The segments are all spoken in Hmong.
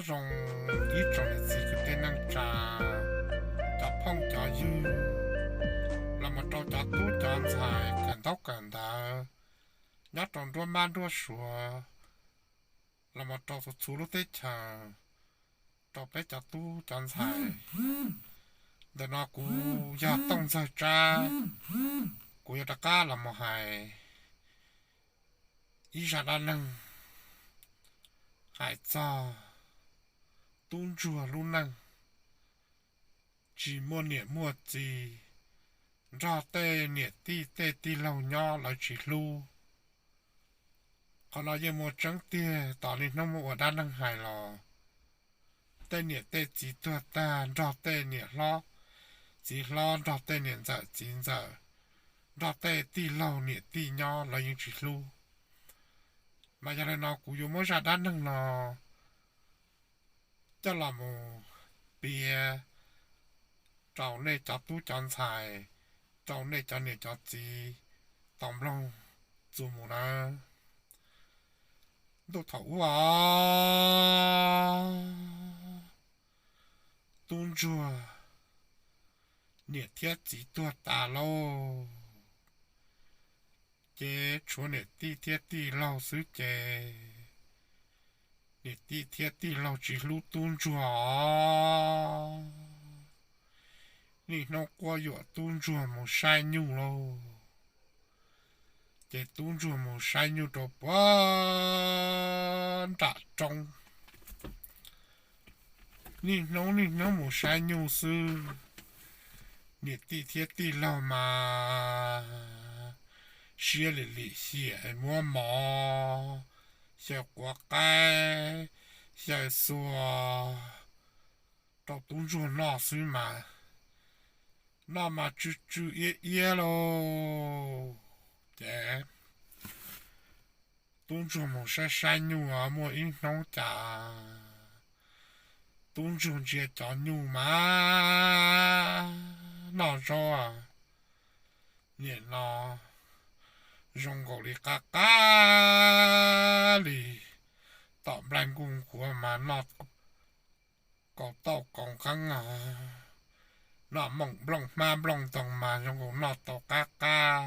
Zoo ib tsoom niam txiv kwv tij neej tsa, cov phooj cov ywg, los mus rau cov tub cov ntxhais kawm ntaub kawm ntawv nyob rau nruab npab nruab suav, los mus rau txhua txhua lub teb chaws, rau peb cov tub cov ntxhais. Ntawm no kuv yog Tooj Ntxawg Tsab, kuv yuav rov qab los mus hais ib zaj dab neeg hais txog tub ntsuag lub neej tsis muaj niam muaj txiv, nrog tej niam tij tej tij laug nyob lawv tsis hlub. Qhov no yeej muaj tseeb tiag, tos niaj hnub muaj ua dab neeg hais los tej niam tej txiv tuag tag nrog tej niam hlob txiv hlob nrog tej niam ntxawm txiv ntxawm nrog tej tij laug niam tij nyob lawv yeej tsis hlub. Mas yog li no kuv yuav muab zaj dab neeg no coj los mus piav rau nej cov tub cov ntxhais, rau nej cov niam cov txiv tau mloog txuas mus nawb. Ntuj thaum ub, tub ntsuag niam thiab txiv tuag tas lauj, ces tshuav niam tij thiab tij laug xwb ces niam tij thiab tij laug tsis hlub tub ntsuag. Niaj hnub quab yuam tub ntsuag mus saib nyuj lauj. Ces tub ntsuag mus saib nyuj rau puag nram roob. Niaj hnub niaj hnub mus saib nyuj xwb, niam tij thiab tij laug mas siab lim lim hiam muab mov xyaw quav qaib, xyaw xua rau tub ntsuag noj xwb mas, noj mas tsw tsw iab iab lauj. Ces tub ntsuag mus saib saib nyuj, muaj ib hnub cas tub ntsuag ntsia cov nyuj mas noj zaub, nim no zoo nkaus li qab qab li tom nplaig nkuj nkuav mas noj kaus tauj kaus nqeeb, noj mooj nplooj hmab nplooj ntoo mas zoo nkaus noj tau qab qab.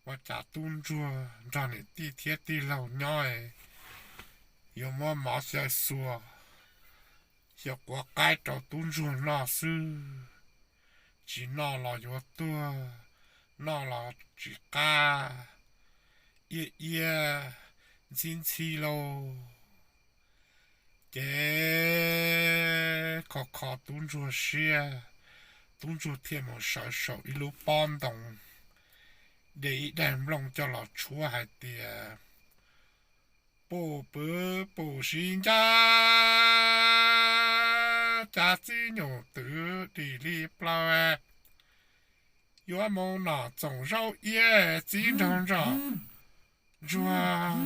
Ua cas tub ntsuag nrog niam tij thiab tij laug nyob, yuav muab mov xyaw xua, xyaw quav qaib rau tub ntsuag noj xwb, tsis noj los yuav tuag, noj los tsis qab, iab iab ntxhib ntxhib lauj. Ces kho kho tub ntsuag siab, tub ntsuag thiaj mus sawv saum ib lub pob ntoo, de ib daig nplooj coj los tshuab hais tias, pum pwv pum siv ncaj, cas txib nyum twv dim li plaws, yuav mus nom txoom zaub iab txib nraug ntsoj ntsuag,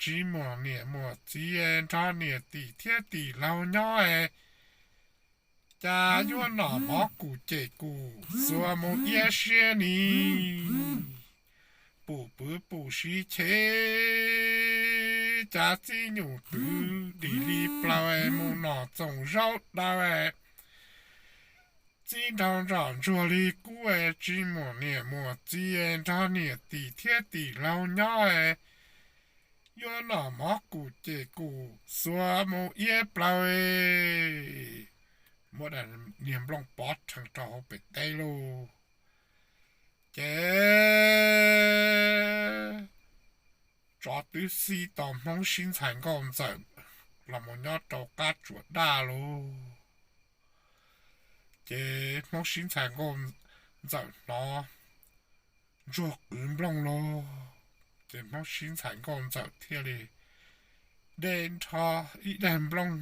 tsis muaj niam muaj txiv nrog niam tim thiab tim laug nyob, cas yuav nom mov kum cem kum xuas mus iab siab ni. Pum pwv pum siv chev, cas txib nyum twv dim li plaws, mus nom txoom zaub daws, txib nraug ntsoj ntsuag li kub, tsis muaj niam muaj txiv nrog niam tim thiab tim laug nyob, yuav nom mov kum cem kum xuas mus iab plaws. Muab daim niag nplooj pov rhees rau hauv pem teb lauj. Ces tsov twb xib tau Hmoob sib ntxhais nkauj ntxawm los mus nyob rau qab tsuas daj lauj. Ces Hmoob sib ntxhais nkauj ntxawm hnov ntsuag qwv nplooj lauj, ces Hmoob sib ntxhais nkauj ntxawm thiaj li de nrho ib daig nplooj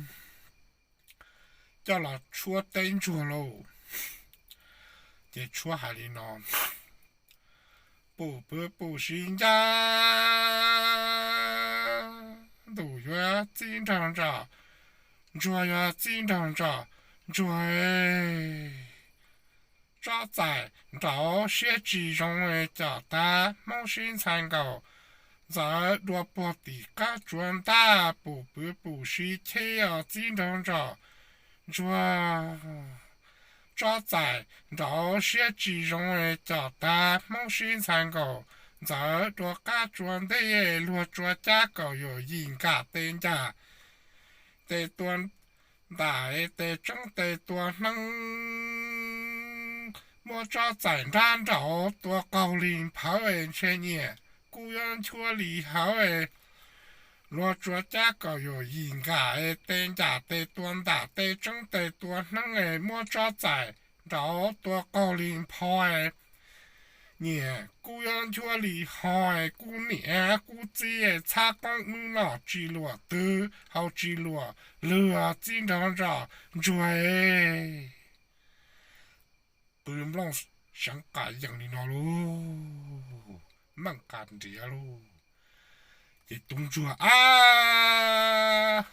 coj los tshuab teb ntsuag lauj. Ces tshuab hais li no, pum pwv pum siv ncaj, ntuj yuav txib nraug ntsoj ntsuag, yuav txib nraug ntsoj ntsuag, tsob txaim nraud siab tsis zoo, coj tag Hmoob sib ntxhais nkauj ntxawv dua puag tim qab tsuas ntaj, pum pwv pum si cheb os txib nraug ntsoj ntsuag tsob txais nraud siab tsis zoo es com tag hmoob sib ntxhais nkaus, ntxawv dua qab tsuas ntej luag tsuas cab kaum yuam yim nkam tes ncas tes tua ntam tes tseeb tes tua hneeb, muab tsob txais nrab nraud tua qaug li nphawv es ntshe nyiam kuj yuav nchuav li hawv es luag tsuas cab kaum yuam yim nkam es tes ncas tes tua ntam tes tseeb tes tua hneeb es muab tsob txais nraud tua qaug li npho es nyiam kuj yuav nchuav li ho es kuj niam kuj txiv txhab qoob wb noj tsis luam twg haus tsis luam lwg txib nraug ntsoj ntsuag es. Qw nplooj seev qas yees li no lauj, meej qas nriav lauj. Ces tub ntsuag ab,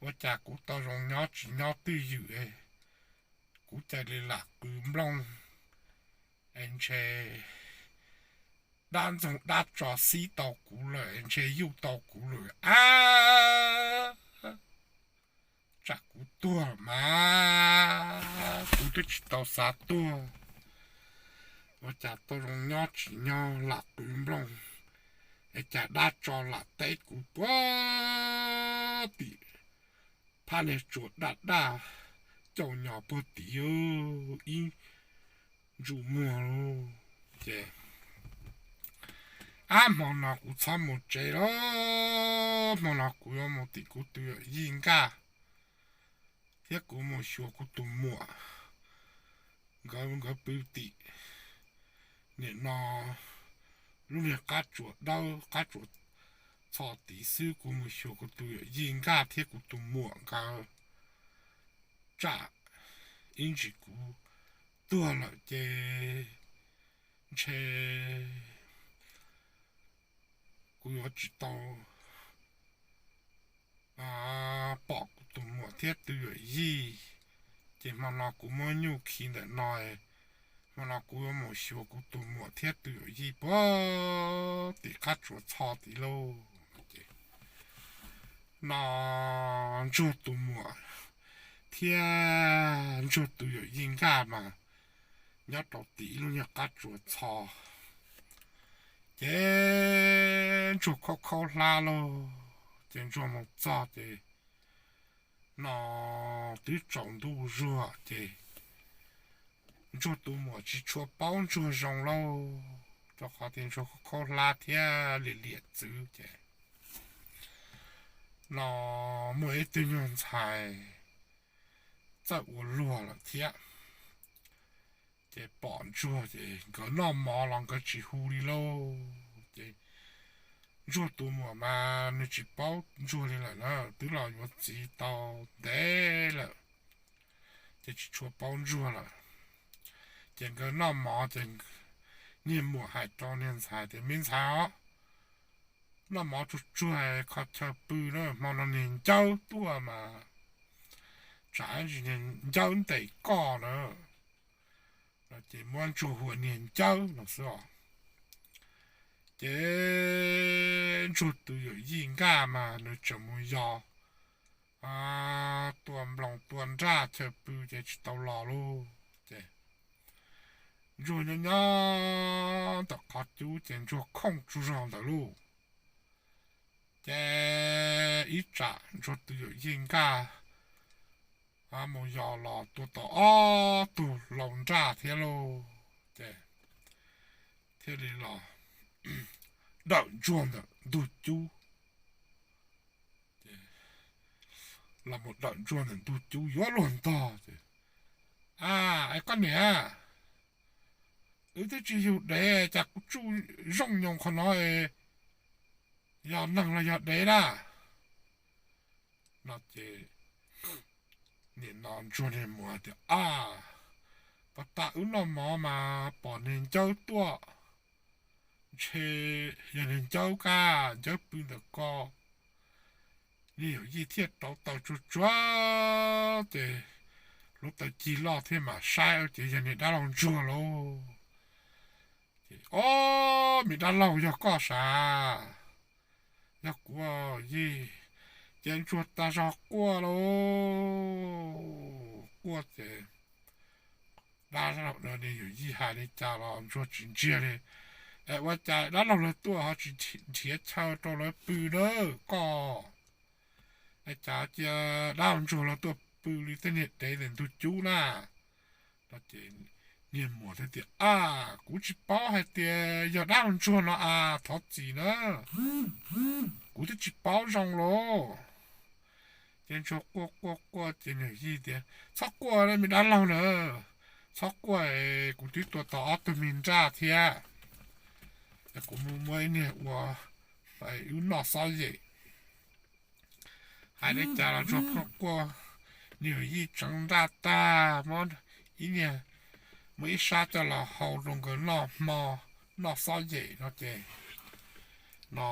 ua cas kuv tau zoo nyob tsis nyob twj ywm, kuv cia li lam qw nplooj es ntshe dab ntxoog dab tso xib tau kuv lawm es ntshe yuj tau kuv lawm ab. Tsam kuv tuag mas kuv twb tsis tau xav tuag, ua cas tau zoo nyob tsis nyob lam qw nplooj es cas dab tso lam teb kuv puag tim phab niag tsuas daj daj caum nyos puag tim ib ntsuj muag lauj. Ces ab hmo no kuv txhob mus tsev lauj, hmo no kuv yuav mus tim kuv tus yawm yij nkaj thiab kuv mus xyuas kuv tus muam nkawd, nkawd pw tim nim no lub niag qab tsuas dawb qab tsuas txho tid xwb, kuv mus xyuas kuv tus yawm yij nkaj thiab kuv tus muam nkawd, tsam ib ntsis kuv tuag lawm ces ntshe kuv yuav tsis tau pom kuv tus muam thiab tus yawm yij. Ces hmo no kuv muab nyuj khi ntawm no, hmo no kuv yuav mus xyuas kuv tus muam thiab tus yawm yij puag tim qab tsuas txho tid lauj. No Ntsuag tus muam thiab Ntsuag tus yawm yij nkaj mas nyob rau tim ib lub nyuag qab tsuas txho. Ces Ntsuag khaub khaub hlab lauj, ces Ntsuag mus txog ces no twb tsaus ntuj zuag ces Ntsuag tus muam tsis tshua paub Ntsuag zoo lauj, rau qhov tias Ntsuag khaub khaub hlab thiab liam liam txwv ces no muaj ib tug nyuag ntxhais txawj ua luag lawm thiab. Ces pom Ntsuag ces nkawd noj mov los nkawd tsis hu li lauj. Ces Ntsuag tus muam mas nws tsis paub Ntsuag li lawm na, twb los yuav txiv tau ntev lawm, ces tsis tshua paub Ntsuag lawm. Ces nkawd noj mov ces niag muam hais rau niag ntxhais tias, me ntxhais os, noj mov tsuag tsuag kho chaw pw na, hmo no niag ncawb tuaj mas tsam ntsis niag ncawb ntes koj na. No ces muab Ntsuag hu ua niag ncawb no xwb os. Ces Ntsuag tus yawm yij nkaj mas nws tseem mus yos tua nploos tua nraj chaw pw ces tsis tau los lauj. Ces Ntsuag nyob nyob ntawm qhov cub ces Ntsuag khooj tsaug zog ntawd lauj. Ces ib tsam Ntsuag tus yawm yij nkaj mus yos los tua tau ob tug laus nraj thiab lauj. Ces thiaj li los dawm Ntsuag ntawm ntug cub. Los mus dawm Ntsuag ntawm ntug cub yuav luag ntog ces, a, es koj niam, wb twb tsis yug dev cas kuv tsuj zooj nyoos qhov no, yog neeg los yog dev na? No ces nim no Ntsuag niag muam tias, a, puag ta wb noj mov mas pom niag ncawb tuaj, ntshe yog niag ncawb kaj ncawb pw ntawm ko. Niag yawm yij thiaj rauv taws tsuag tsuag ces hluav taws cig loj thiaj mam saib ces yog niag dab laug Ntsuag lauj. Ob, me dab laug yog koj sav? Yog kuv yij. Ces ntsuag tag zog quaj lauj, quaj ces dab laug, niag yawm yij hais li cas los ntsuag tsis ntsiag li. Es ua cas dab laug lawv tuaj ho tsis nrhiav chaw rau lawv pw na koj? Es cas cia dab ntsuag los tuaj pw li tej niag dev ntawm ntug cub na? No ces niag muam thiaj tias, A, kuv tsis paub hais tias yog dab ntsuag no a, thov txim na, kuv twb tsis paub zoo lauj. Ces ntsuag quaj quaj quaj ces niag yij tias, Txhob quaj me dab laug na, txhob quaj, kuv twb tua tau ob tug me nraj thiab. Kuv mus muab ib niag ua wb noj xob yem. Hais li cas los ntsuag pheej quaj, niag yij tseev nraj tag, muab ib niag, muab ib sab coj los hau rau nkawd noj hmo, noj xob yem no ces no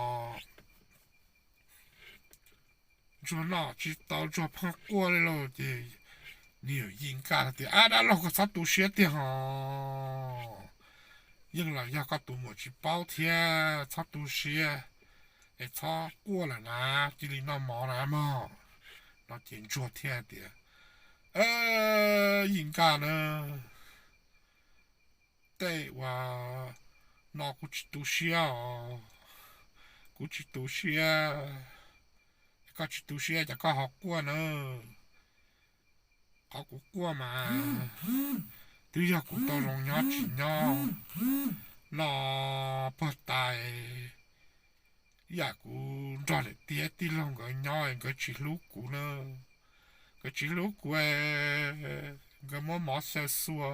ntsuag noj tsis tau, ntsuag pheej quaj li lauj. Ces niag yij nkaj tias, Ab, dab laug, koj txhob tu siab tiag hos, yeej los yog koj tus muam tsis paub thiab, txhob tu siab, es txhob quaj lawm na, cia li noj mov na mog. No ces ntsuag thiaj tias, Yij nkaj na, tej uas no kuv tsis tu siab os, kuv tsis tu siab. Koj tsis tu siab ces koj ho quaj na. Qhov kuv quaj mas twb yog kuv tau zoo nyob tsis nyob no, puag ta ib yam kuv nrog niam tij tij laug nkawd nyob nkawd tsis hlub kuv na. Nkawd tsis hlub kuv, nkawd muab mov xyaw xua,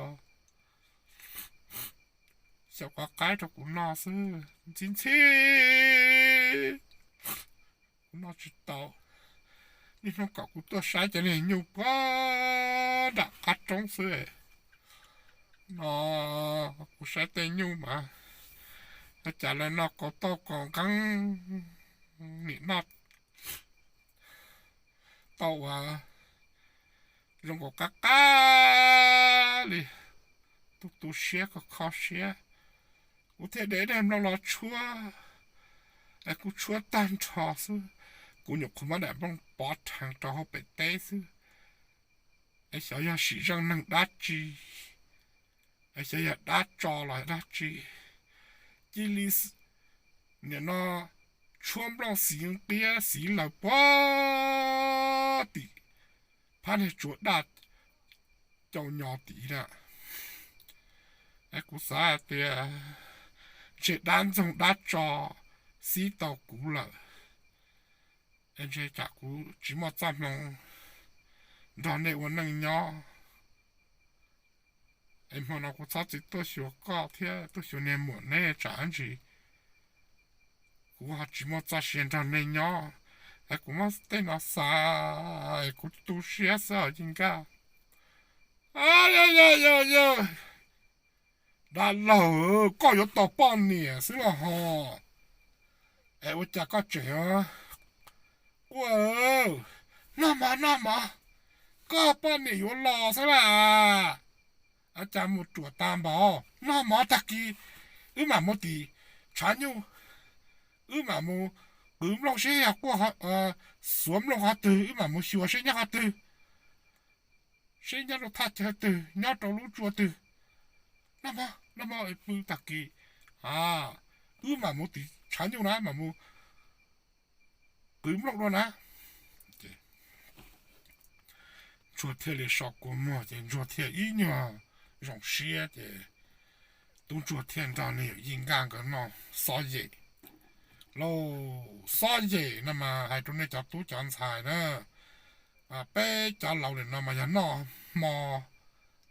xyaw quav qaib rau kuv noj xwb, ntxhi ntxhi kuv noj tsis tau. Niaj hnub kom kuv tuaj saib cov niag nyuj puag nram qab roob xwb no. Kuv saib tej nyuj mas ua cas lawv noj kaus tauj kaus nqeeb, nim noj tau uas zoo nkaus qab qab li, tu tu siab kho kho siab. Kuv thiaj de daim nplooj los tshuab, es kuv tshuab tag nrho xwb, kuv nyuam qhuav muab daim nplooj pov rhees rau hauv pem teb xwb. Es xyov yog sim zeej neeg dab tsi, es xyov yog dab tso los dab tsi, cia li nim no tshuab nplooj xiv nqiab xiv laws puag tim phab niag tsuas daj cau nyo tid na. Es kuv xav hais tias ntshe dab ntxoog dab tso xib tau kuv lawm, es ntshe tsam kuv tsis muaj txoj hmoo nrog nej ua neej nyob. Es hmo no kuv txhob txwm tuaj xyuas koj thiab tuaj xyuas niag muam neb tsam ntsis kuv ho tsis muaj txoj sia nrog nej nyob. Es kuv muab tej no xav es kuv tu siab xwb os Yij Nkaj. Yog yog yog yog, dab laug, koj yuav tau poj niam xwb los ho, es ua cas koj tseem quaj? Noj mov noj mov, koj poj niam yuav los xwb las. Ua cas mus ruam tas npaum, noj mov tag kis wb mam mus tim tshav nyuj, wb mam mus qwv nplooj seb yog quaj, xuav nplooj qhov twg, wb mam mus xyuas seb nyob qhov twg, seb nyob rau thaj chaw twg, nyob rau lub tsua twg. Noj mov noj mov, pw tag kis wb mam mus tim tshav nyuj na, mam mus qwv nplooj dua na. Ntsuag thiaj li so kua muag ces ntsuag thiaj ib nyuag zoo siab ces tub ntsuag thiaj nrog niag yawm Yij Nkaj nkawd noj xob yem lauj. Xob yem no mas hais rau nej cov tub cov ntxhais na, peb cov laus nim no mas yog noj hmo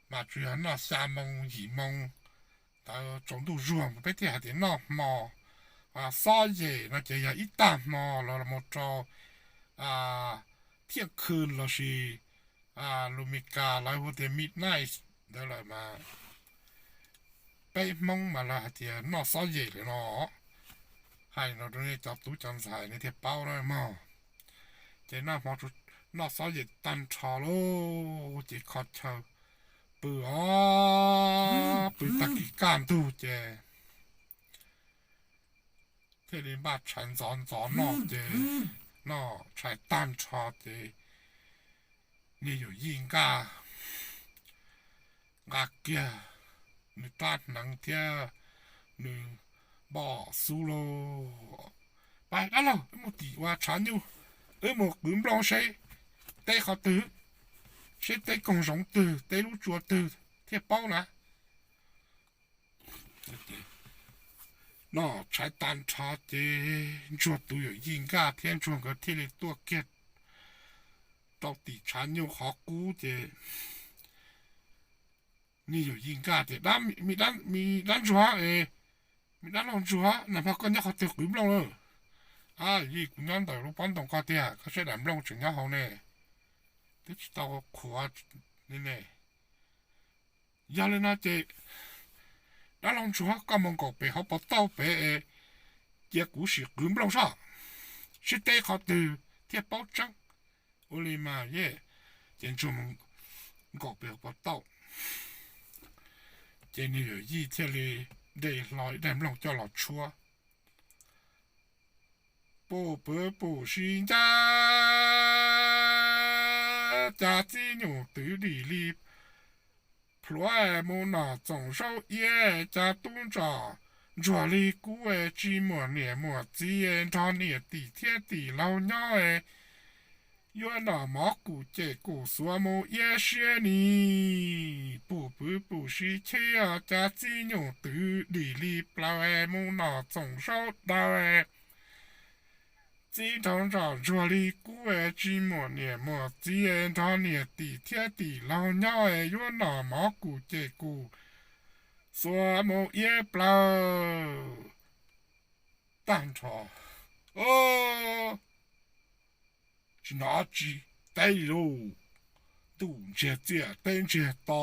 mas tsuas yog noj xya moo yim moo ntawd tsaus ntuj zuag peb thiaj hais tias noj hmo. Xob yem no ces yog ib tag hmo los mus rau thiaj khw lossis lus Mes Kas lawv hu tias midnight ntawd lawm mas peb Hmoob mas lawv hais tias noj xob yem lawm no. Hais no rau nej cov tub cov ntxhais nej thiaj paub na mog. Ces noj hmo, noj xob yem tag nrho lauj ces kho chaw pw os, pw tag kis kaj ntug ces thiaj li npaj tshais ntxov ntxov noj ces noj tshais tag nrho ces niag yawm yij nkaj nqa kiag nws rab hneev thiab nws npoj xub lauj. Pab dab laug, wb mus tim ua tshav nyuj, wb mus qwv nplooj seb teb qhov twg, seb teb koog zoov twg, teb lub tsua twg thiaj paub na. Noj tshais tag nrho ces Ntsuag tus yawm yij nkaj thiab Ntsuag nkawd thiaj li tuaj kiag rau tim tshav nyuj qhov qub ces niag yawm yij nkaj tias, me dab Ntsuag, me dab laug Ntsuag, nag hmo koj nyob qhov twg qwv nplooj lawm? A, yij, kuv nyob ntawm lub pob ntoo koj tiag, koj saib daim nplooj tseem nyob hauv ne, twb tsis tau qhuav ne. Yog li no ces dab laug Ntsuag, koj mus nkaum pem hauv pov tauj pem, cia kuv sim qwv nplooj soj, seb teb qhov twg thiaj paub tseeb. Ua li mas yej, ces Ntsuag mus nkaum pem hauv pov tauj, ces niag yawm yij thiaj li de hlo ib daim nplooj coj los tshuab. Pum pwv pum si ncaj, cas txib nyum twv dim li plhuav mus nom txoom zaub iab, cas tub ntsos ntsuag li kub, tsis muaj niam muaj txiv, nrog niam tim thiab tim laug nyob, yuav nom mov kum cem kum xuav mus iab siab ni. Pum pwv pum si cheb os, cas txib nyum twv dim li plaws mus nom txoom zaub daws, txib nraug ntsos ntsuag li kub, tsis muaj niam muaj txiv, nrog niam tim thiab tim laug nyob, yuav nom mov kum cem kum xuav mus iab plaws. Tag nrho tsis hnov tsis teb li lauj. Ntuj ntsiag txiaj teb ntsiag to.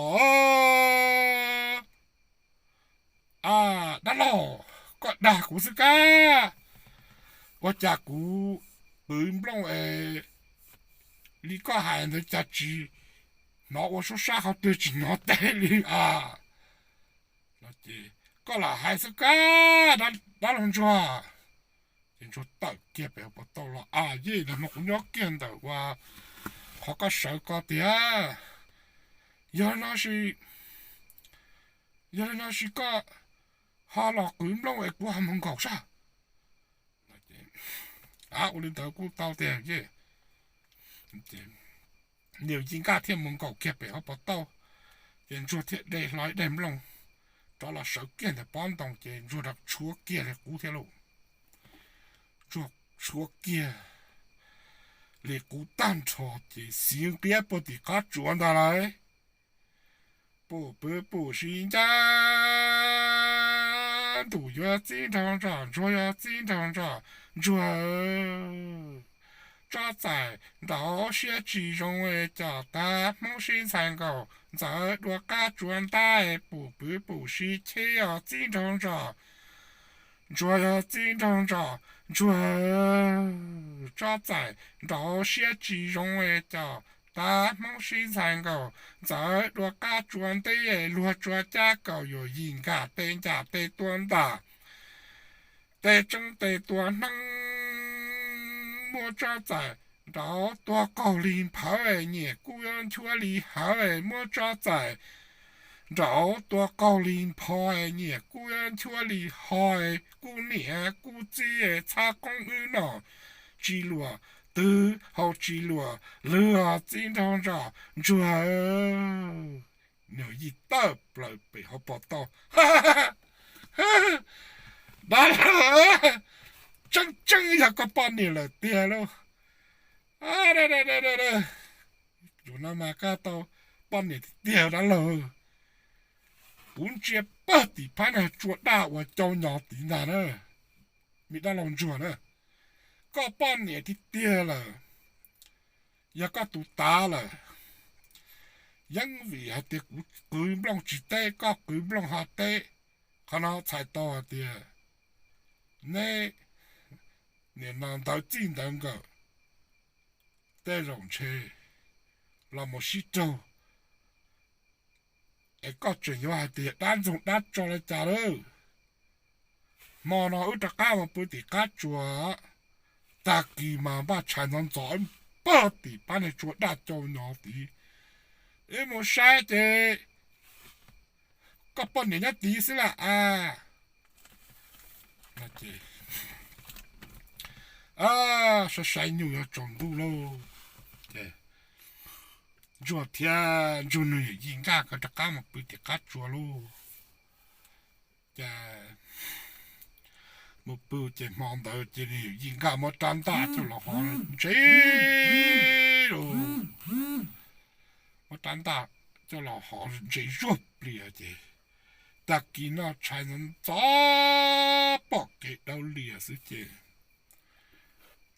A, dab laug, koj dag kuv xwb kab. Ua cas kuv qwv nplooj es li koj hais ntawd cas tsis hnov ua suab sab qhov twg tsis hnov teb li a? Koj lam hais xwb kab, dab laug ntsuag. Ces ntsuag tawm kiag pem hauv pov tauj los, a yej, nag hmo kuv nyob kiag ntawm ua qhov koj sawv ko tiag. Yog no sis, yog li no sis koj ho los qwv nplooj es kuv ho mus nkaum sab. A, ua li ntawd kuj tau tiag yej. Niam yij nkaj thiaj mus nkaum kiag pem hauv pov tauj, ces ntsuag thiaj de hlo ib daim nplooj rov los sawv kiag ntawm pob ntoo ces ntsuag rov tshuab kiag li qub thiab lauj. Ntsuag tshuab kiag li qub tag nrho ces xiv nqiab puag tim qab tsuas ntag lauj. Pum pwv pum si ncaj, ntuj yuav txib nraug ntsos, ntsuag yuav txib nraug ntsos, ntsuag tsob txaim nraud siab tsis zoo, coj tag hmoob sib ntxhais nkaus, ntxawm dua qab tsuas ntab, pum pwv pum si cheb yog txib nraug ntsos, ntsuag yog txib nraug ntsos, ntsuag tsob txaim nraud siab tsis zoo, coj tag hmoob sib ntxhais nkaus, ntxawm dua qab tsuas nteb, luag tsuas cab kaus, yuam yij nkaj teb ncaj teb tuab ntaj, teb tseeb teb tuab hneeb, muab tsob txaim nraud tuag qaug li nphawv, nyiam kuj yuav nchuav li hawv, muab tsob txaim nraud tuag qaug li npho, nyiam kuj yuav nchuav li ho, kuj niam kuj txiv, txhab qoob wb nom tsis luam twg, haus tsis luam lwg, txib nraug ntsos, ntsuag. Niam yij tawm plaws pem hauv pov tauj. Dab laug, tseeb tseeb yog koj poj niam lawm tiag lauj. Zaum no mas koj tau poj niam tiag tiag dab laug. Kuv ntsia pawg tim phab niag tsua daj uas cau nyos tid ntag na, me dab laug ntsuag na. Koj poj niam tiag tiag lawm, yog koj tus tav lawm. Yeeb vim hais tias kuv qhwv nplooj tsis teb, koj qhwv nplooj ho teb. Qhov no txhais tau hais tias neb nim no ntawv txij ntawv nkawm, tej zaum ntshe los mus sib raug, es koj tseem yuav hais tias dab ntxoog dab tso li cas lawm. Hmo no wb rov qab mus pw tim qab tsuas, tag kis mas npaj tshais ntxov ntxov pog tim pab niag tsua daj cau nyo tid. Wb mus saib ces koj poj niam nyob tid xwb las a. Saib saib nyuj yuav tsaus ntuj lauj. Ces Ntsuag thiab Ntsuag nws yawm yij Nkaj nkawd rov qab mus pw tim qab tsuas lauj. Ces mus pw ces hmo ntawd ces nws yawm yij Nkaj muab rab ntaj coj los hov ntse lauj, muab rab ntaj coj los hov ntse zuag plias ces tag kis noj tshais ntxov ntxov pom kev dawb lias xwb ces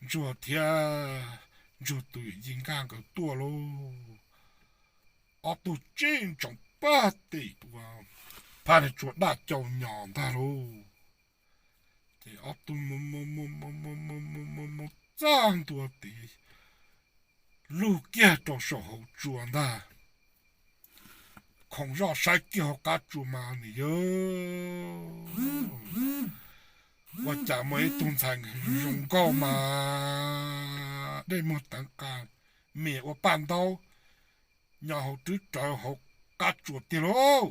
Ntsuag thiab Ntsuag tus yawm yij Nkaj nkawd tuaj lauj. Ob tug tsib ntsoov pag tim ua phab niag tsua daj cau nyo ntag lauj. Ces ob tug mus mus mus mus mus mus mus mus txog ntua tid, lug kiag rau saum hauv tsua ntag. Khoom zoj saib kiag hauv qab tsua mas nws yog ua cas muaj ib tug ntxhais zoo nkauj mas dej muag teev qa, mias ua paj ntaub nyo hauv rwb rawv hauv qab tsua tiag lauj.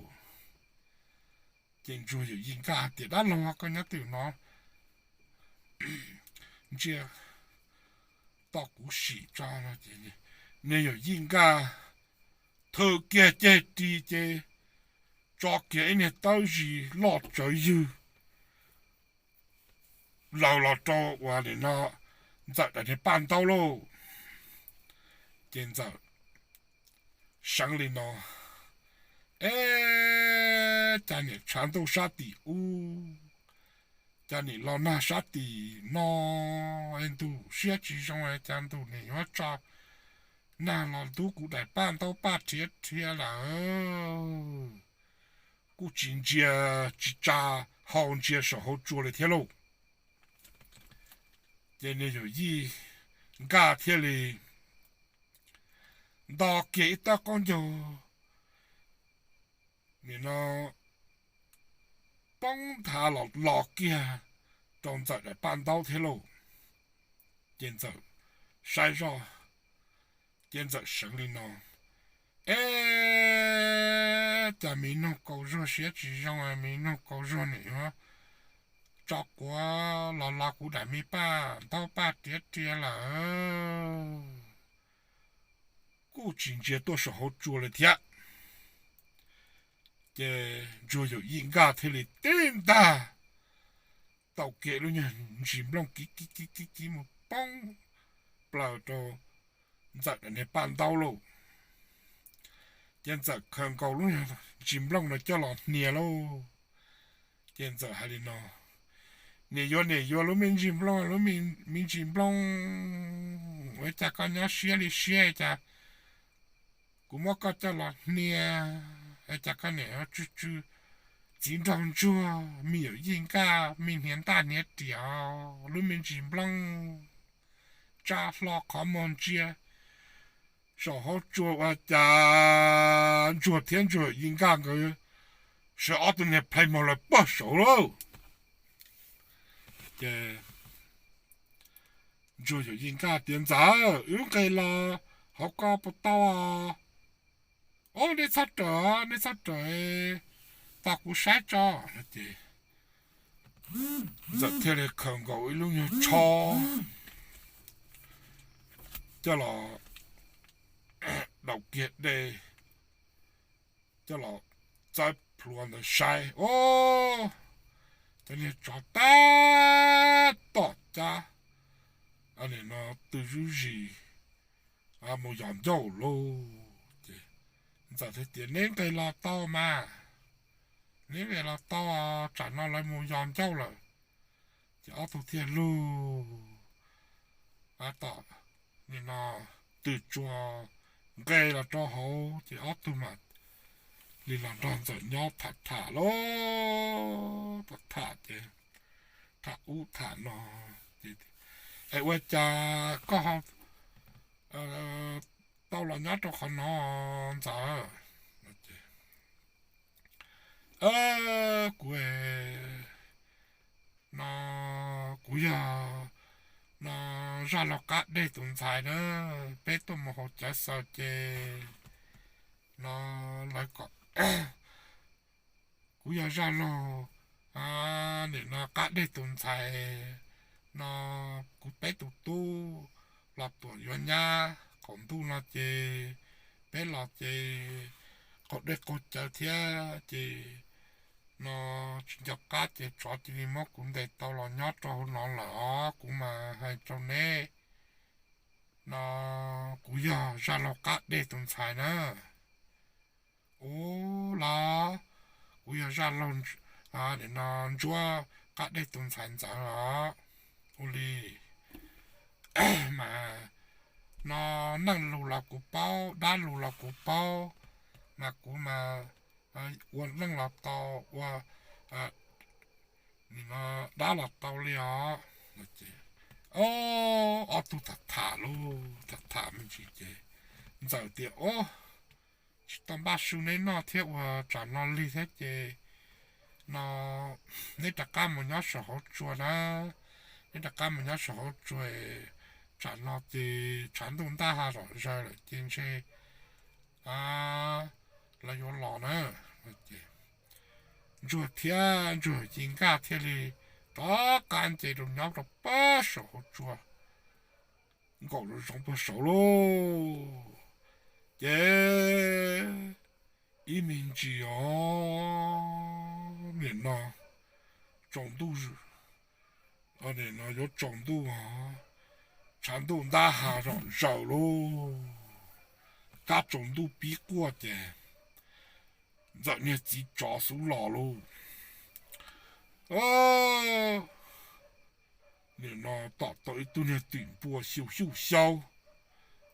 Ces Ntsuag yawm yij Nkaj hais tias, dab laug, koj nyob twg no? Ntsia tau kuv sim tso. Nws yawm yij Nkaj thwm kiag ceg ris ces tso kiag ib niag tawb zis loj tsawv ywg laws los rau uas nim no Ntxawm daim niag paj ntaub lauj. Ces Ntxawm seev li no, es cas niam tshav ntuj sab tim ub, cas niam los nag sab tim no, es ntuj siab tsis zoo es cas ntuj niam yuav tso nag los ntub kuv daim paj ntaub paj rhiav rhiav lawm. Kuj tsis ntsia, tsis tsa hau ntsia saum hauv tsua li thiab lauj. Ces nws yawm yij Nkaj thiaj li nto kiag ib tab qaub ncaug nim no poob nthav los los kiag rau Ntxawm daim paj ntaub thiab lauj. Ces Ntxawm saib zoj, ces Ntxawm seev li no, es cas me noog kaus zuag siab tsis zoo, me noog kaus zuag niam yuav tso quav los los kuv daim me paj ntaub paj rhiav rhiav lawm. Kuj tsis ntsia tuaj saum hauv tsua li thiab. Ces Ntsuag yawm yij Nkaj thiaj li tib ntag tau kiag lub nyuag ntsis nplooj kiv kiv kiv kiv kiv mus poob plaws rau Ntxawm daim niag paj ntaub lauj. Ces Ntxawm khaws nkaus lub ntsis nplooj no coj los hnia lauj. Ces Ntxawm hais li no, niam yuav niam yuav lub me ntsis nplooj, lub me ntsis nplooj, ua cas koj nyob siab li siab cas kuv muab koj coj los hnia, es cas koj niam tsw tsw txiv nraug ntsuag me yawm yij Nkaj me hniav ntaj hniav riam lub me ntsis nplooj tsa hlo qhov muag ntsia saum hauv tsua ua cas Ntsuag thiab Ntsuag yawm yij Nkaj nkawd sawv ob tug niag plhaib mog lawm puag saud lauj. Ces Ntsuag yawm yij Nkaj tias, Ntxawm, wb nqes los hauv ko puas tau? Ob, neb txhob rawm, neb txhob rawm, tos kuv saib tso. Ces Ntxawm thiaj li khaws nkaus ib lub nyuag tsho coj los daus kiag dej, coj los txawb plhuav ntawd saib, o, cov niag tsov tab tom cab nim no tw zuj zus mus yos ncauj lauj. Ces Ntxawm thiaj tias, Neb nqes los tau mas, neb nqes los tau, tsam no lawv mus yos ncauj lawm. Ces ob tug thiaj lug tab tom nim no tw tsua nqes los rau hauv, ces ob tug mam li los nrog Ntxawm nyob tham tham lauj. Tham tham ces tham ub tham no, ces, Es ua cas koj ho tau los nyob rau qhov no, Ntxawm? Kuv Zaj laug qab deg tus ntxhais na, peb tuaj mus haus cawv xaus ces no lawv kom kuv yog zaj laug nim no qab deg tus ntxhais no, kuv peb tus tub los tuam yuav nyab qaum ntuj no ces peb los ces qaug dej qaug cawv thiab ces no tsis nco qab ces tsov cia li muab kuv ntes tau los nyob rau hauv no lawm os. Kuv mas hais rau neb no, kuv yog zaj laug qab deg tus ntxhais na. Ua los kuv yog zaj laug no ntsuab qab deg tus ntxhais ntxawm os. Ua li mas no neej lus los kuv paub, dab lus los kuv paub, mas kuv mas ua neej los tau, ua dab los tau li os. Ob tug tham tham lauj, tham tham me ntsis ces ntxawm tias, Ob, tsis tau npaj su neb noj thiab ua tsam no lig thiab ces no neb rov qab mus nyob saum hauv tsua na, neb rov qab mus nyob saum hauv tsua, tsam no ces tshav ntuj ntaj ha zom zaws lawm ces ntshe lawv yuav los na. Ntsuag thiab ntsuag ci nkaj thiaj li rov qab nce rau nyob rau pab saum hauv tsua, nkaum rau zoov puag saud lauj. Ces ib me ntsis os, nim no tsaus ntuj, nim no yuav tsaus ntuj os, tshav ntuj ntab ha zom zaws lauj, kab tsaus ntuj pib quaj ces ntxawm niag txiv tsov xub los lauj. Nim no tom tau ib tug niag twm npua xyu xyuj xyaub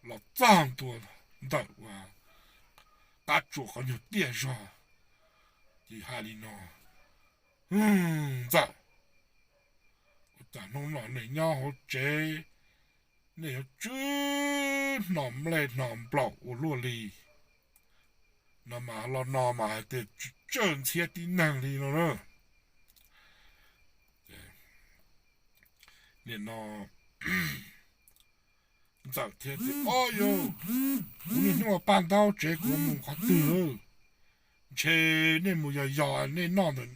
los txog ntua ntawm ua qab tsuas qhov nyuag tiaj zog ces hais li no, Ntxawm, ua cas hnub no nej nyob hauv tsev nej yuav tsw hno nplej hno nplaum ua luaj li no mas los no mas hais tias tsw tsawj ntxhiab tib neeg li no na. Nim no ntxawm thiaj tias, Ob yus, kuv niaj hnub ua paj ntaub tsev kuv mus qhov twg? Ntshe nej mus yos yos nej noj ntawm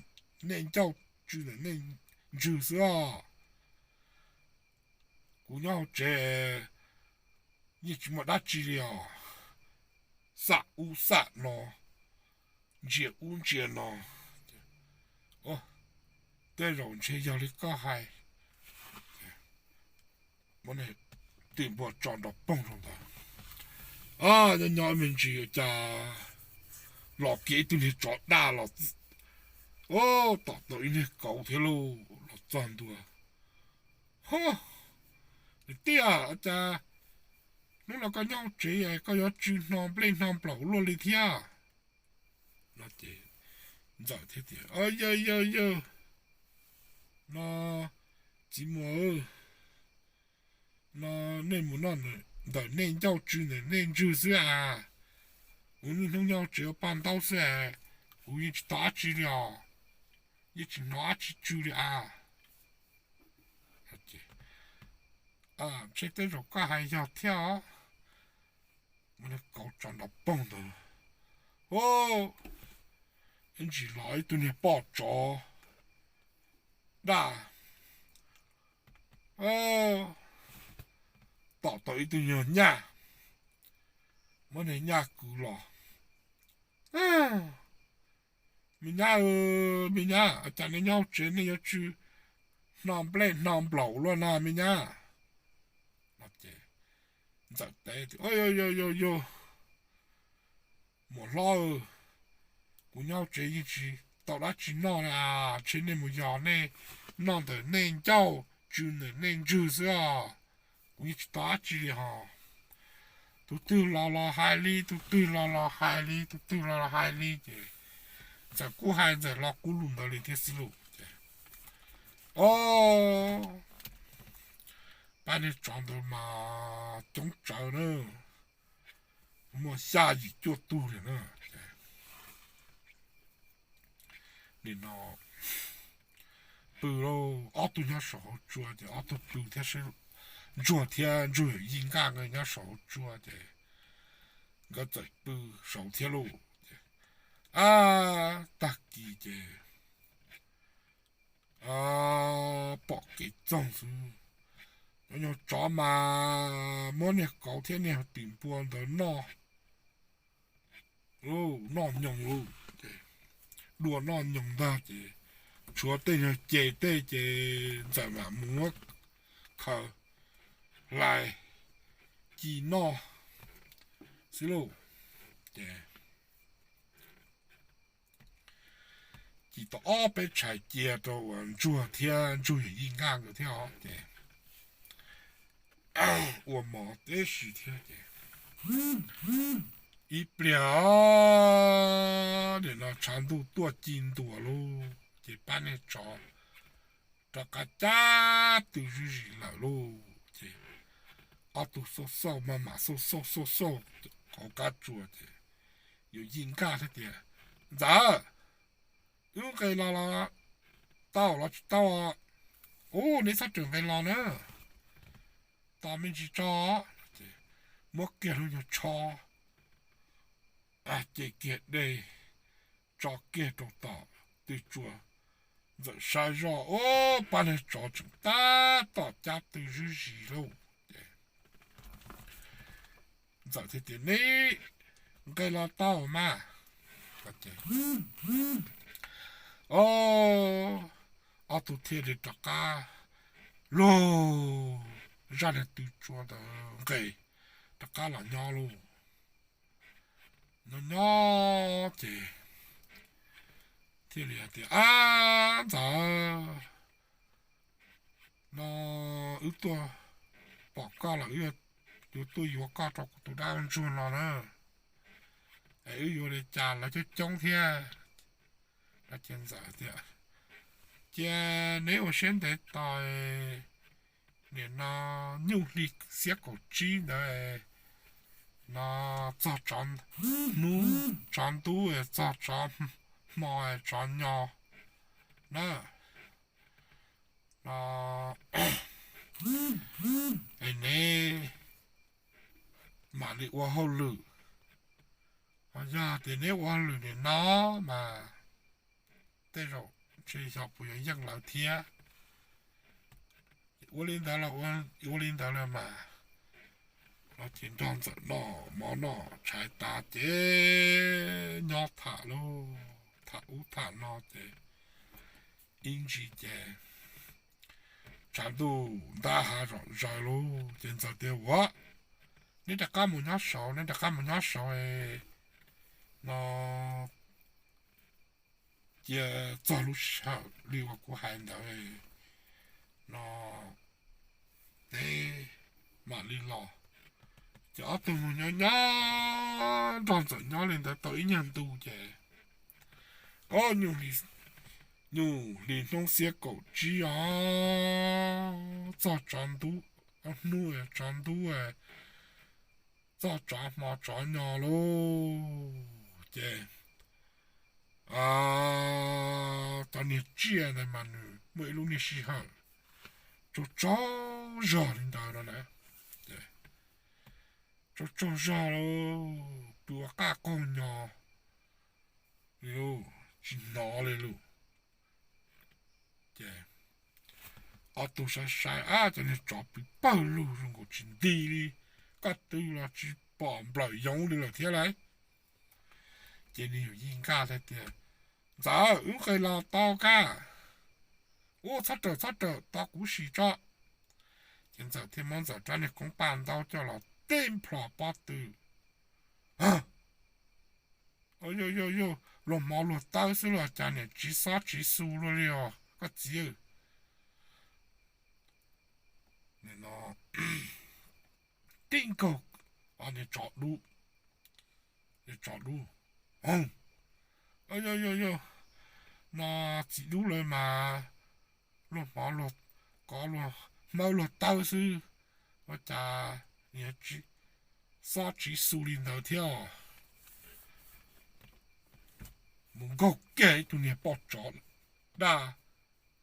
nej ncauj tsw ntawm nej ntswg xwb os. Kuv nyob hauv tsev yeej tsis muaj dab tsi li os, xam ub xam no, ntsia ub ntsia no. Tej zaum ntshe yog li koj hais. Twm npua tso nrov poog rau ntawd. Nyob nyob me ntsis cas los kiag ib tug niag tsov daj los, tom tau ib niag kauv thiab lauj, los txog ntua. Ho, niam tij, cas hnub no koj nyob hauv tsev koj yuav tsw hno nplej hno nplaum luaj li thiab? No ces ntxawm thiaj tias, Yawg, yawg, yawg, no txiv muam, no nej mus noj ntawm nej ncauj tsw ntawm nej ntswg xwb as. Kuv niaj hnub nyob hauv tsev ua paj ntaub xwb as, kuv yeej tsis tau dab tsi li os, yeej tsis hnov dab tsi tsw li as. Ntshe tej zaum koj hais yog thiab os. Kauv tso nrov poog ntawd, ib ntsis los ib tug niag poj tsov daj tom tau ib tug nyuag nyaj, muab niag nyaj kwv los. Me nyab, me nyab, cas nej nyob hauv tsev nej yuav tsw hno nplej hno nplaum luaj na me nyab? Ntxawm teb tias, Yog, yog, yog, muam hlob, kuv nyob hauv tsev yeej tsis tau dab tsi noj li as, ntshe nej mus yos nej noj ntawm nej ncauj tsw ntawm nej ntswg xwb os. Kuv yeej tsis tau dab tsi li hos. Tus twg los los hais li, tus twg los los hais li, tus twg los los hais li ces ntxawm kuj hais ntxawm los qub lus ntawd li thiab xwb lauj. Ces, o, pab niag tsov ntawd mas coob tsawv na, muaj xya yim cuaj tug li na. Nim no pw lauj, ob tug nyob saum hauv tsua ces ob tug pw thiab seb Ntsuag thiab Ntsuag yawm yij nkaj nkawd nyob saum hauv tsua ces nkawd txawm pw saud thiab lauj. Ces ab, tag kis ces pom kev txoog xwb, cov nyuag tsov mas muab niag kauv thiab niag tis npua ntawd noj noj nyoos lauj. Ces dua noj nyoos ntag ces tshuav tej nyuag ces tej ces Ntxawm mam mus muab khaws hlais ci noj xwb lauj. Ces ci tau ob peb tshais cia rau uas Ntsuag thiab Ntsuag yawm yij nkaj nkawd thiab os. Ces ua mov teb si thiab ces ib pliag nim no tshav ntuj tuaj ci ntua lauj ces pab niag tsov rov qab cab tw zuj zus lawm lauj. Ces ob tug xauj xauj maj mam xauj xauj xauj xauj hauv qab tsua ces yawm yij nkaj thiaj tias, Ntxawm, wb nqes los los tau los tsis tau? Ub, neb txhob rawm nqes los na, tos me ntsis tso. Muab kiag lub nyuag tsho ces kiag dej tso kiag rau tom tw tsua. Ntxawm saib zoj, ub, pab niag tsov tseem tab tom cab tw zuj zus lauj. Ces Ntxawm thiaj tias, Neb nqes los tau mas. Ob tug thiaj li rov qab luag zaj niag tw tsua ntawd nqes rov qab los nyob lauj. Nyob nyob ces thiaj li hais tias, Ab, Ntxawm, no wb tuaj pom koj los wb yuav tuaj yuav koj rau kuv tus dab ntsuag no na. Es wb yuav li cas lawv coob coob thiab. Ces Ntxawm tias, Cia neb ua siab ntev tos, nim no nyuj hli xiab kaum tsib ntawd no txog tsov hnub, tsov ntub, txog tsov hmo, tsov nyo na, no es neb mam li ua hauj lwm. Ho yog tias neb ua hauj lwm nim no mas tej zaum ntshe xyov puas yuav yeej lawv thiab. Ua li ntawd los ua li ntawd los mas. No ces nrog Ntxawm noj mov noj tshais tas ces nyob tham lauj, tham ub tham no ces ib ntsis ces tshav ntuj ntab hav zom zaws lauj. Ces Ntxawm tias, Ua, neb rov qab mus nyob saud, neb rov qab mus nyob saud no, cia txog lub sij hawm li uas kuv hais ntawd no neb mam li los. Ces ob tug mus nyob nyob nrog Ntxawm nyob li ntawd tau ib nyuag ntu ces, o, nyuj hli hnub xiab kaum tsib os, txog tsov ntub, hnub tsov ntub, txog tsov hmo tsov nyo lauj. Ces cov niag tsiaj ntawd mas nws muaj ib lub niag sij hawm tsaug tsaug zog li ntawd no na. Tsaug tsaug zog lauj, pw ua qaj qaug nyo li lauj, tsis hnov li lauj. Ces ob tug saib saib, ab, cov niag tsov pw pawg lug zoo nkaus tsis nti li, koj twb los tsis pom nplawm yoov li lawm thiab lauj. Ces nws yawm yij nkaj thiaj tias, Ntxawm, wb nqes los tau kab. Ub, txhob rawm txhob rawm, tos kuv sim tso. Ces Ntxawm thiaj muab Ntxawm rab niag koob paj ntaub coj los tib nplhos pob tw. Yog yog yog, luag hmov luag tawb xwb los cas niam tsiv xob tsiv xu luaj li os koj txiv. Tib nkaug, niag tsov dub, niag tsov dub, yog yog yog, no txiv dub lawv mas luag hmov luag, kov luag hmawb luag tawb xwb, ua cas niam xob tsiv xu li ntawd thiab os. Mus nkaug kiag ib tug niag poj tsov daj,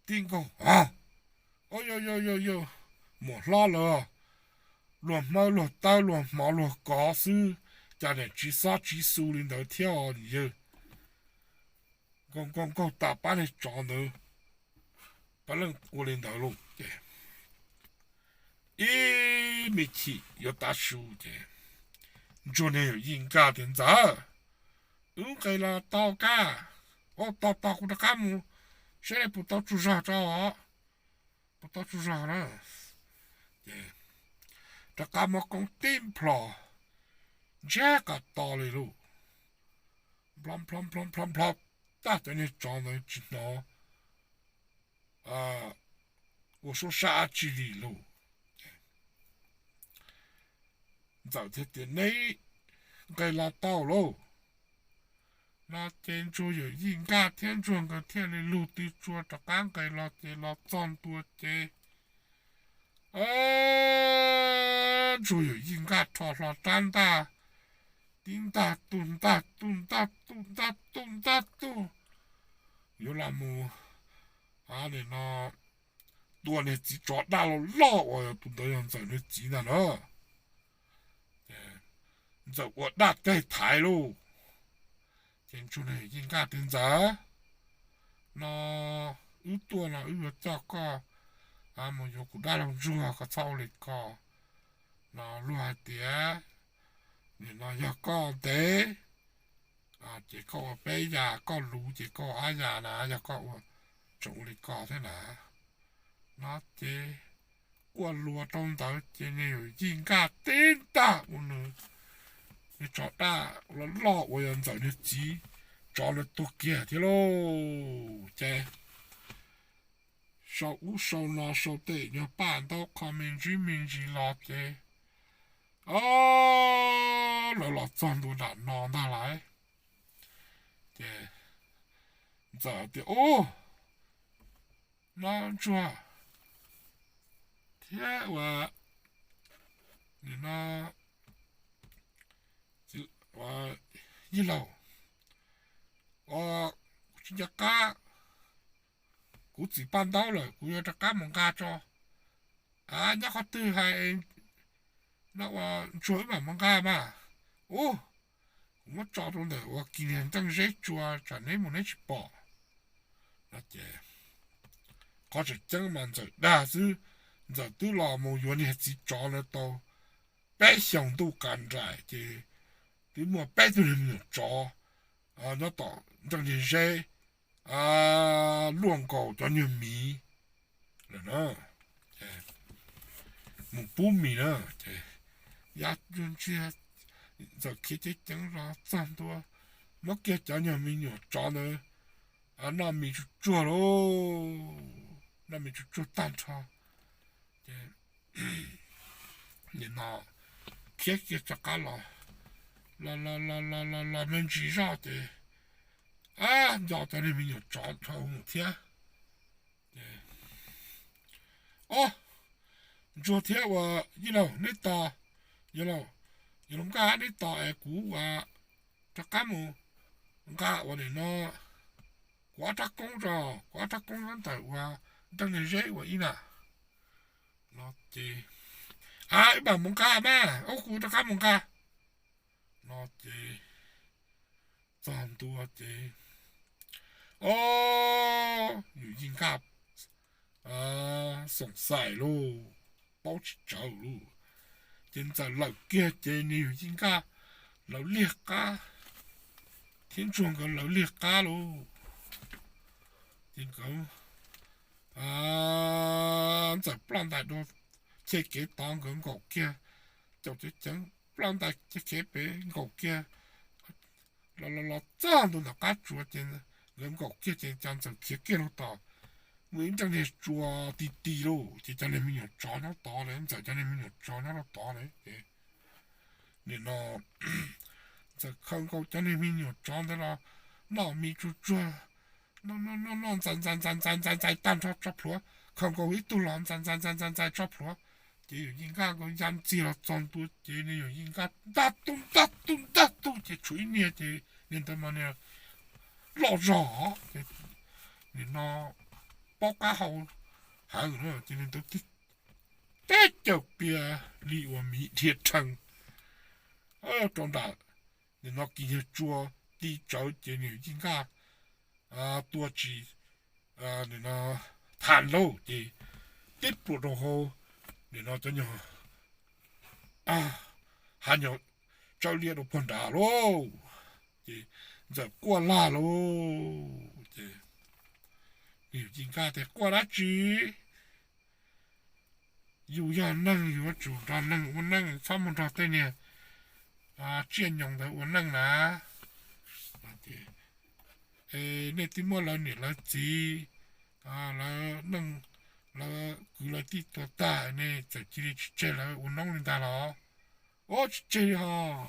tib nkaug, yog yog yog yog, muam hlob lawm, luag hmawb luag tawb luag hmov luag kov xwb, cas niam tsis xob tsis xu li ntawd thiab os yawg. Nkaug nkaug nkaug tas pab niag tsov ntawd, pab leej ua li ntawd lauj ces ib me chim yuav tav su ces ntsuag niag yawm yij nkaj tias, Ntxawm, wb nqes los tau kab, ua tau tau kuv rov qab mus saib puas tau tsaug zog tso, puas tau tsaug zog na. Ces rov qab muab koob tib nplhos, ntsiag qas to li lauj, nplho nplho nplho nplho nplho, tag cov niag tsov ntawd tsis hnov ua suab sab dab tsi li lauj. Ntxawm thiaj tias, Neb nqes los tau lauj. No ces ntsuag yawm yij nkaj thiab ntsuag nkawd thiaj li lug tw tsua rov qab nqes los ces los txog ntua ces ntsuag yawm yij nkaj rho hlo rab ntaj, tib ntaj tuj ntaj tuj ntaj tuj ntaj tuj ntaj tuj, yuav los mus nim no tua niag txiv tsov daj loj loj uas tus ntawd yog Ntxawm niag txiv ntag na. Ntxawm ua daj teg thaiv lauj. Ces ntsuag niag yij nkaj tias, Ntxawm, no wb tuaj no wb yuav coj koj mus yuav kuv dab laug ntsuag, koj txhob ua li ko. No luag hais tias nim no yog koj ntev ces koj ua peb yam, koj luv ces koj ua ob yam na, yog koj ua tseem ua li ko thiab na. No ces quaj lus rau ntawd ces niag yawm yij nkaj tib ntaj ua nws niag tsov daj loj loj uas yog Ntxawm niag txiv tsov lawv tuag kiag thiab lauj. Ces sau ub sau no sau tej nyuag paj ntaub qho me ntsis me ntsis los ces o, lawv los txog ntua nram no ntag lauj. Ces Ntxawm tias, Ub, no ntsuag thiab ua nim no yij laug, kuv tsis nco qab, kuv txim paj ntaub lawm, kuv yuav rov qab mus nqa tso. A, nyob qhov twg hais no ua ntsuag wb mam mus nqa mas. Ub, kuv muab tso rau ntawm ua kis niag nteej zeb tsua tsam neb mus neb tsis pom. No ces qhov tseem ceeb mas Ntxawm dag xwb. Ntxawm twb los mus yuav niag txiv tsov ntawd tau peb xyoos ntuj qas nraim ces twb muaj peb tug niag me nyuam tsov nyob tom nteej niag zeb luaj nkaus cov nyuag miv lawm na. Mus pub mis na ces ya ntsia, Ntxawm khiav ceev ceev los txog ntua, muab kiag cov nyuag me nyuam tsov ntawd noj mis tsuj tsuag lauj, noj mis tsuj tsuag tag nrho. Ces nim no khiav kiag rov qab los, los los los los los los me ntsis zoj ces nco cov niag me nyuam tsov dhau mus thiab. Ob, ntsuag thiab ua yij laug neb tos, yawg laug, yawg laug Nkaj neb tos es kuv ua rov qab mus nqa ua nim no kuv ob rab koob tso, kuv ob rab koob nyob ntawm ua nteej niag zeb ua ib na. No ces, a, wb mam mus nqa mas, ub, kuv rov qab mus nqa. No ces txog ntua ces, o, yawm yij Nkaj xoom xais lauj, paub tsis tsawg lauj. Ces Ntxawm lawm kiag ces niag yawm yij Nkaj lawv liag qab thiab ntsuag nkawd lawv liag qab lauj. Ces nkawd, Ntxawm ploj ntais dua, cheb kev tod nkawd nkaum kiag, caum ceev ceev ploj ntais cheb kev pem nkaum kiag, los los los txog ntua ntawm qab tsua ces nkawd nkaum kiag ces cov Ntxawm khiav kiag rau tom, muaj ib nreej niag tsua ti ti lauj, ces cov niag me nyuam tsov nyob tod lawm, Ntxawm cov niag me nyuam tsov nyob rau tod lawm ces nim no Ntxawm khaws nkaus cov niag me nyuam tsov ntawd los noj mis tsuj tsuag, noj noj noj ntxais ntxais ntxais ntxais ntxais ntxais tag nrho tso plhuav, khaws nkaus ib tug los ntxais ntxais ntxais ntxais ntxais tso plhuav. Ces yawm yij Nkaj nkawd ya ntxiag los txog ntua ces niag yawm yij Nkaj ntaj tug ntaj tug ntaj tug ces tshuav ib niag ces niag ntawd mas niag loj zog ces nim no paub qab hau heev ces niag ntawd tib cawj qias li uas miv dhia rhees rau nram nim no kis nyuag tsua ti tsawv ces niam Yij Nkaj tua tsis tha lauj ces tib pluas rau hauv nim no cov nyuag hav nyuag tsawb liab rau puag nrad lauj. Ces Ntxawm quaj lag lauj ces niam Yij Nkaj tias, Quaj dab tsi? Yus yog neeg yuav tsum nrog neeg ua neej, txhob mus nrog tej niag tsiaj nyoos ntawd ua neej na. Nej twb muab lawv niam lawv txiv, lawv neej, lawv kwv lawv tij tua tag, nej txawm cia li tsis tseg lawv ua neej li ntag los? Ua tsis tseg li hos.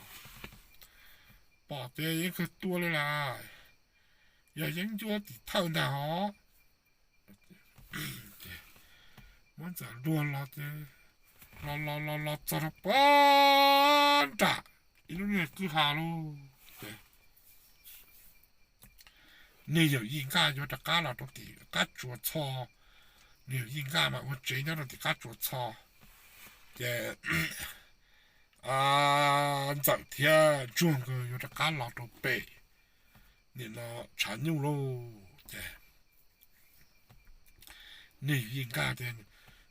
Pom tias yeej kawg tua li lawm, yog yeeb ncuab tim thawj ntag hos. Muab Ntxawm luag los, los los los los txog rau puag nram ib lub niag kwj ha lauj. Niam Yij Nkaj yuav rov qab los rau tim qab tsuas txho, niam Yij Nkaj mas ua tsev nyob rau tim qab tsuas txho, ces Ntxawm thiab Ntsuag nkawd yuav rov qab los rau pem nim no tshav nyuj lauj. Ces niam Yij Nkaj tias,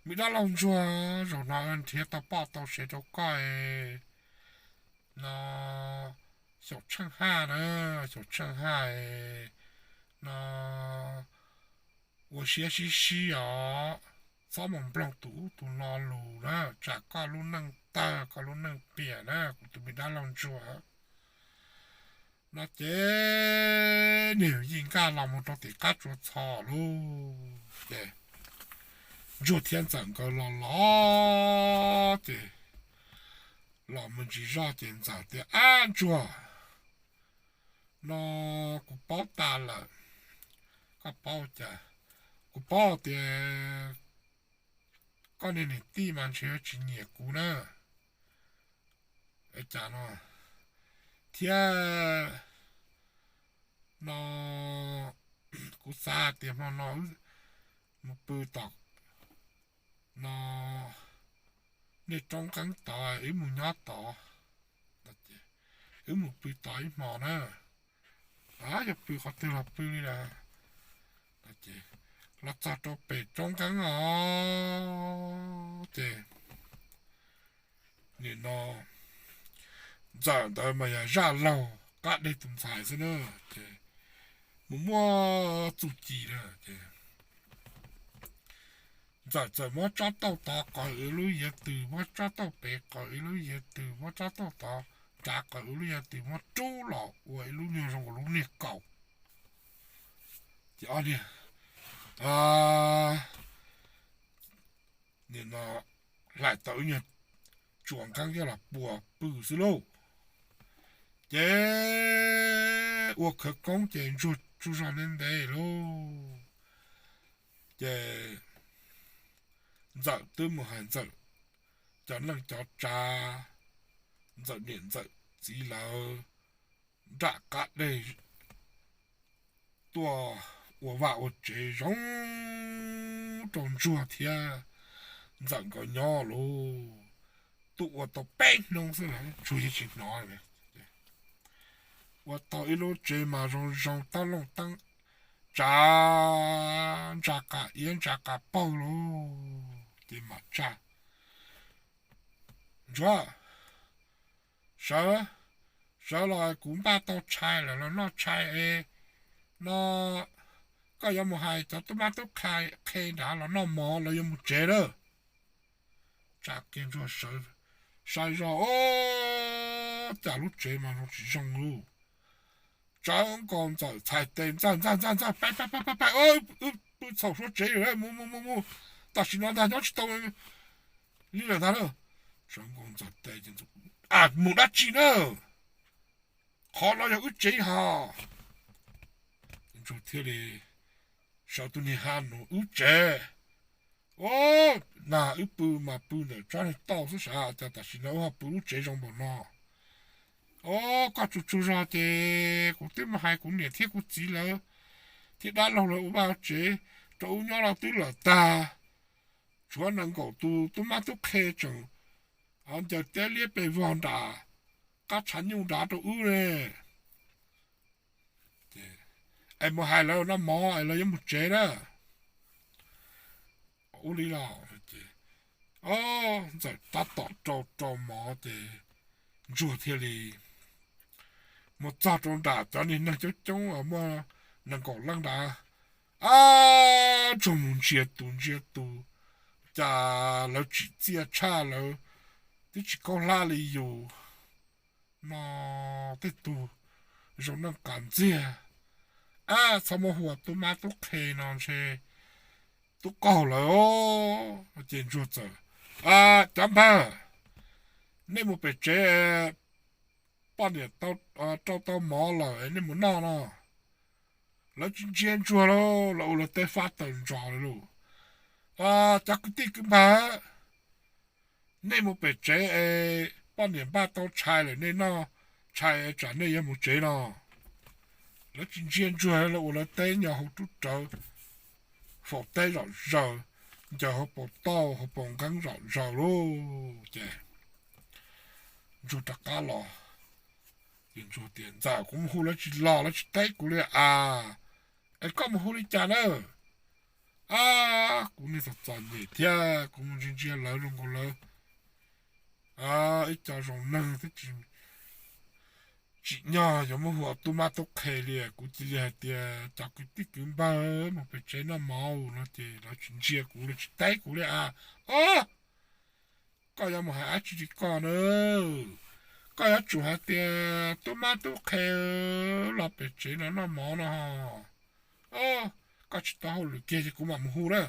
Me dab laug Ntsuag, zaum no nrhiav tau poj tau sev rau koj no, xyaum tsheej haj na, xyaum tsheej haj no, ua siab sib sib os, txhob mus nploog tus ub tus no lus na, tsam koj lub neej tawg koj lub neej piam na kuv tus me dab laug Ntsuag. No ces niam Yij Nkaj los mus rau tim qab tsuas txho lauj. Ces Ntsuag thiab Ntxawm nkawd los los ces los mus ntsis zog ces Ntxawm tias, Ab Ntsuag, no kuv paub tas lawm. Koj paub cas? Kuv paub tias koj niag niam tij mas ntshe tsis nyiam kuv na. Cas no? Thiab no kuv xav tias hmo no wb mus pw tom no nej roob nqeeb tod, wb mus nyob tod, wb mus pw tod ib hmo na. Yog pw qhov twg los pw li lawm. Los txog rau pem roob nqeeb os, ces nim no Ntxawm ntawd mas yog zaj laug qab deg tus ntxhais xwb na, ces mus muaj txuj ci na, ces Ntxawm txawm muab tsob tauj tod qaws ib lub yav twg, muab tsob tauj pem qaws ib lub yav twg, muab tsob tauj tod nrad qaws ib lub yav twg, muab rub los ua ib lub nyuag zoo nkaus lub niag kaus. Ces ob niag nim no hlais tau ib nyuag tsuas nqeeb coj los pua pw xwb lauj. Ces ua khawv koob ces Ntsuag tsaug zog ntev ntev lauj. Ces Ntxawm twb mus hais Ntxawm cov neej cov tsav, Ntxawm niam Ntxawm txiv lawv nram qab deg tuaj ua vaj ua tsev zoo rau Ntsuag thiab Ntxawm nkawd nyob lauj. Tuaj ua tau peb hnub xwb Ntsuag yeej tsis hnov. Ua tau ib lub tsev mas zoo zoo, tab looj tab tsav, ntsa qas iab ntsa qas paug lauj. Ces mam tsa, Ntsuag, sawv, sawv los kuv npaj tau tshais lawm los noj tshais es no, koj yuav mus hais cov tub mab tub qhe nrad los noj mov, lawv yuav mus tsev lawm. Tsa kiag Ntsuag sawv, saib zoj, o, cas lub tsev mas zoo tsis zoo lauj. Tsawv nkaus Ntxawm txhais tes, Ntxawm, Ntxawm, Ntxawm, Ntxawm, pab, pab, pab, pab, wb pw txhaum suav tsev lawm, mus mus mus mus, tam sim no ntag nyob tsis tau li lawm ntag na. Tsawv nkaus Ntxawm tes, a, mus dab tsi na? Qhov no yog wb tsev hos. Ntsuag thiaj li sawv tus niag ha nus, wb tsev. O, na wb pw mas pw ntawm tsob niag tauj xwb sav, cas tam sim no wb ho pw lub tsev zoo npaum no? O, koj tsaug tsaug zog ces kuv twb mus hais kuv niam thiab kuv txiv lawv thiab dab laug lawv ua vaj ua tsev rau wb nyob los twb lawm tag. tshuav nees nkaum tus tub mab tub qhe tseem ncaws tiab liab pes vog nram qab tshav nyuj nrad rau wb ne. Es mus hais lawv noj mov es lawv yuav mus tsev na. Ua li los, o, Ntxawm tab tom rau rau mov ces Ntsuag thiaj li mus txog rau nram cov niag neeg coob coob muaj nees nkaum leej nrad. Ab, Ntsuag mus ntsia tus ntsia tus, cas lawv tsim txiaj tshaj, lawv twb tsis kaub hlab li yus no. Tej tug zoo neej qas ntxiag. Ab, txhob muab hu ua tub mab tub qhe no ntshe tub qaug lawm. Ces Ntsuag txawm, cov npawg, nej mus pem tsev, poj niam rau tau mov lawm, nej mus noj no. Lawv tsis ntsia Ntsuag lauj, lawv ua lawv teb fab tawm ntsos li lauj. Cov kwv tij kwv npawg, nej mus pem tsev es poj niam npaj tau tshais lawm, nej noj tshais tsam nej yuav mus tsev no. Lawv tsis ntsia Ntsuag, lawv ua lawv teb nyob hauv rub rawv, faus teb zom zaws, ncaws hauv paus tauj hauv paus nqeeb zom zaws lauj. Ces Ntsuag rov qab los, ces Ntsuag tias, Ntxawm, kuv mus hu lawv tsis los, lawv tsis teb kuv li as. Es koj mus hu li cas na? Ab, kuv niag txom txom nyem thiab, kuv mus ntsia ntsia lawv zoo nkaus lawv ib co zoo neeg twb tsis tsim nyog yuav muab hu ua tub mab tub qhe li. Kuv cia li hais tias cov kwv tij kwv npawg mus pem tsev noj mov no ces lawv tsis ntsia kuv, lawv tsis teb kuv li as. Ob, koj yuav mus hais dab tsi li koj na? Koj yuav tsum hais tias tub mab tub qhe los pem tsev no noj mov no. Koj tsis tau hauj lwm kiag ces kuv mam mus hu na.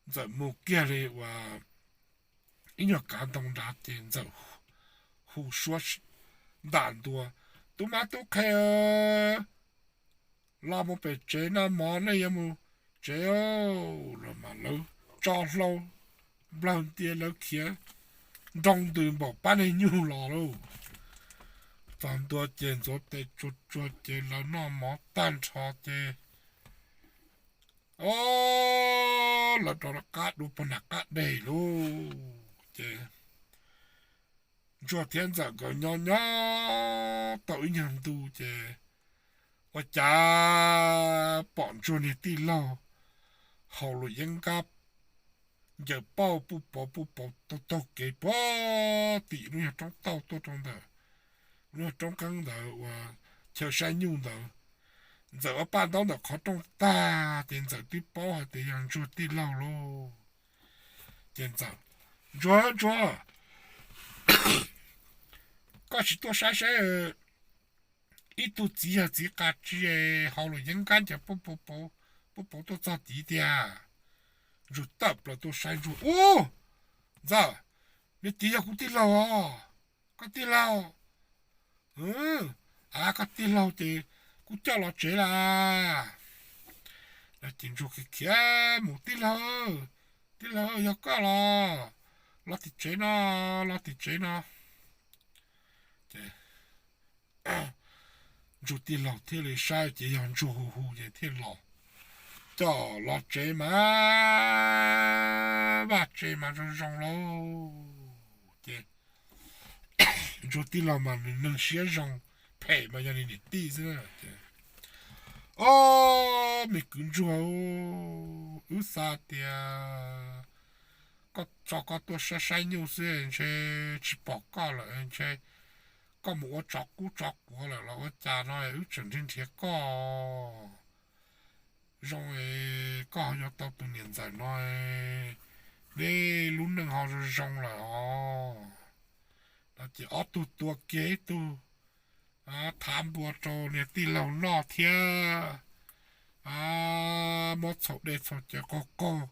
Ntxawm mus kiag li uas ib nyuag kav ntoo nrad ces Ntxawm hu suab ntam ntua, Tub mab tub qhe los mus pem tsev noj mov, nej yuav mus tsev los mas lawv tso hlau nplawg ntia, lawv khiav nroo ntws npaum pab niag nyuj los lauj. Txog ntua ces ntxuav tes tsuag tsuag ces lawv noj mov tag nrho ces o, lawv rov qab dua pog nram qab deg lauj. Ces Ntsuag thiab Ntxawm nkawd nyob nyob tau ib nyuag ntu ces ua cas pom Ntsuag niag tij laug haus luam yeeb nkab ncaws pauj puj pauv puj pauv taug taug kev puag tim lub nyuag roob tauj tuaj rau ntawm lub nyuag roob qeeb ntawd uas chaw saib nyuj ntawd. Ntxawm ua paj ntaub ntawm qhov rooj tag ces Ntxawm twb paub hais tias yog Ntsuag tij laug lauj. Ces Ntxawm, Ntsuag, Ntsuag, koj tsis tuaj saib saib ib tug txiv yawg txiv qas tsi haus luam yeeb nkab ncaws pauj pauv tuaj txog tid tiag. Ntsuag tawm plaws tuaj saib Ntsuag, Ub, Ntxawm, nws txiv yog kuv tij laug os. Koj tij laug? A, koj tij laug ces kuv coj los tsev las. Ces Ntsuag khiav khiav mus, Tij laug, tij laug, yog koj los, los tim tsev no, los tim tsev no. Ces Ntsuag tij laug thiaj li saib ces yog Ntsuag hu hu ces thiaj los, coj los tsev mas vaj tsev mas zoo zoo lauj. Ces Ntsuag tij laug mas nws neeg siab zoo, phem mas yog nws niam tij xwb. Ces, Ob, me kwv Ntsuag, wb xav tias koj tso koj tuaj saib saib nyuj xwb ntshe tsis pom koj lawm, ntshe koj mus ua tsov qub tsov quav lawm los ua cas no wb tseem nrhiav nrhiav koj zoo es koj ho yuav tau tus niam ntxawm no, neb lub neej ho zoo zoo lawm os. No ces ob tug tua kiag ib tug, thav npua rau niag tij laug noj thiab, muab txhaum dej txhaum cawv qaug qaug,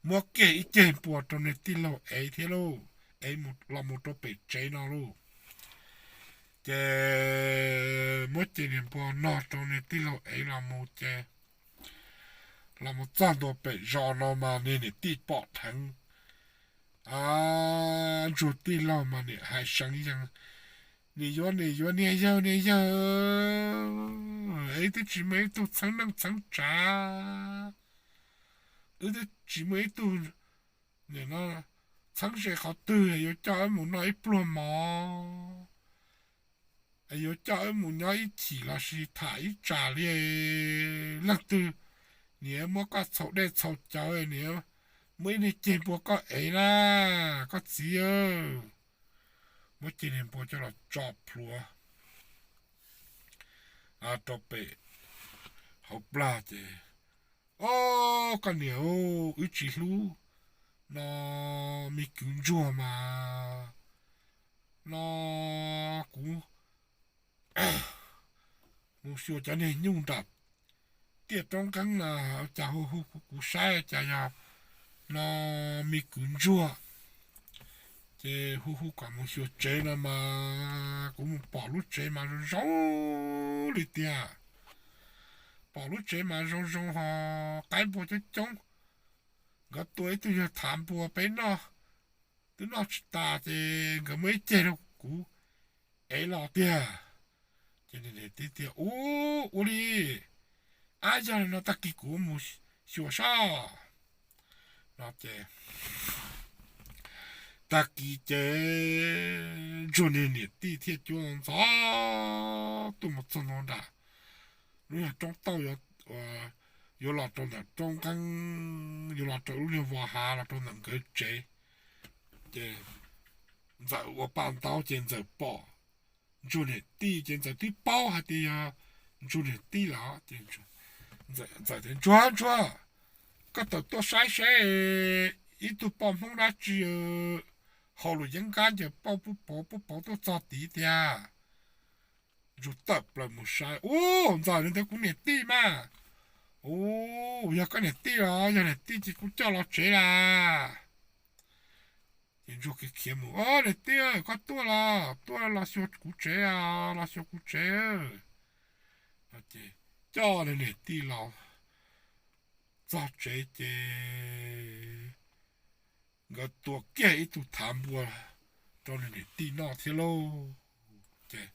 muab kiag ib ceg npua rau niag tij laug ev thiab lauj, ev los mus rau pem tsev no lauj. Ces muab ceg niag npua no rau niag tij laug ev los mus ces los mus txog ntua pem zos no mas niag niam tij pom dheev, Ntsuag tij laug mas niam hais seev yees, Niam yuav, niam yuav, niam yawg, niam yawg, wb twb tsis muaj ib tug txheeb neej txheeb tsav, wb twb tsis muaj ib tug no txheeb ze qhov twg yuav coj wb mus noj ib pluag mov, yuav coj wb mus nyob ib chim los sis tham ib tsam li leej twg, niam muab koj txhaum dej txhaum cawv, niam muab ib niag ceg npua koj ev na, koj txiv. Muab ceg niag npua coj los tso plhuav rau pem hauv plag ces, Ob, koj niam, wb tsis hlub no, me kwv ntsuag mas no, kuv mus xyuas cov niag nyuj nram tiaj roob nqeeb no, cas hu hu kuv saib cas yog no me kwv ntsuag. Ces hu hu kom mus xyuas tsev no mas kuv mus pom lub tsev mas zoo zoo li tiag. Pom lub tsev mas zoo zoo ho qaib npua coob coob. Nkawd tua ib tug yawg thav npua peb noj, twb noj tsis tas ces nkawd muab ib ceg rau kuv ev los tiag. Ces niam tij tias, Ub, ua li, ab, yog li no tag kis kuv mus xyuas saib no ces tag kis ces Ntsuag niag niam tij thiaj cuab ntxov tuaj mus txog ntua nram lub nyuag roob tauj yuav los rau ntawm roob nqeeb, yuav los rau lub nyuag vos hav los rau ntawm nkawd tsev. Ces Ntxawm ua paj ntaub ces Ntxawm pom Ntsuag niam tij ces Ntxawm twb paub hais tias yog Ntsuag niam tij lawm ces Ntxawm tias, Ntsuag, Ntsuag, koj tawm tuaj saib seb ib tug poj Hmoob dab tsi haus luam yeeb nkab ncaws pauj pub pauv pub pauv tuaj txog tid tiag. Ntsuag tawm plaws mus saib, Ub, Ntxawm, nws ntawd kuv niam tij mas. Ub, yog koj niam tij los, yog niam tij ces kuv coj los tsev las. Ces Ntsuag khiav khiav mus, Niam tij, koj tuaj los, tuaj los xyuas kuv tsev, los xyuas kuv tsev. Ces coj nws niam tij los txog tsev ces nkawd tua kiag ib tug thav npua rau nws niam tij noj thiab lauj. Ces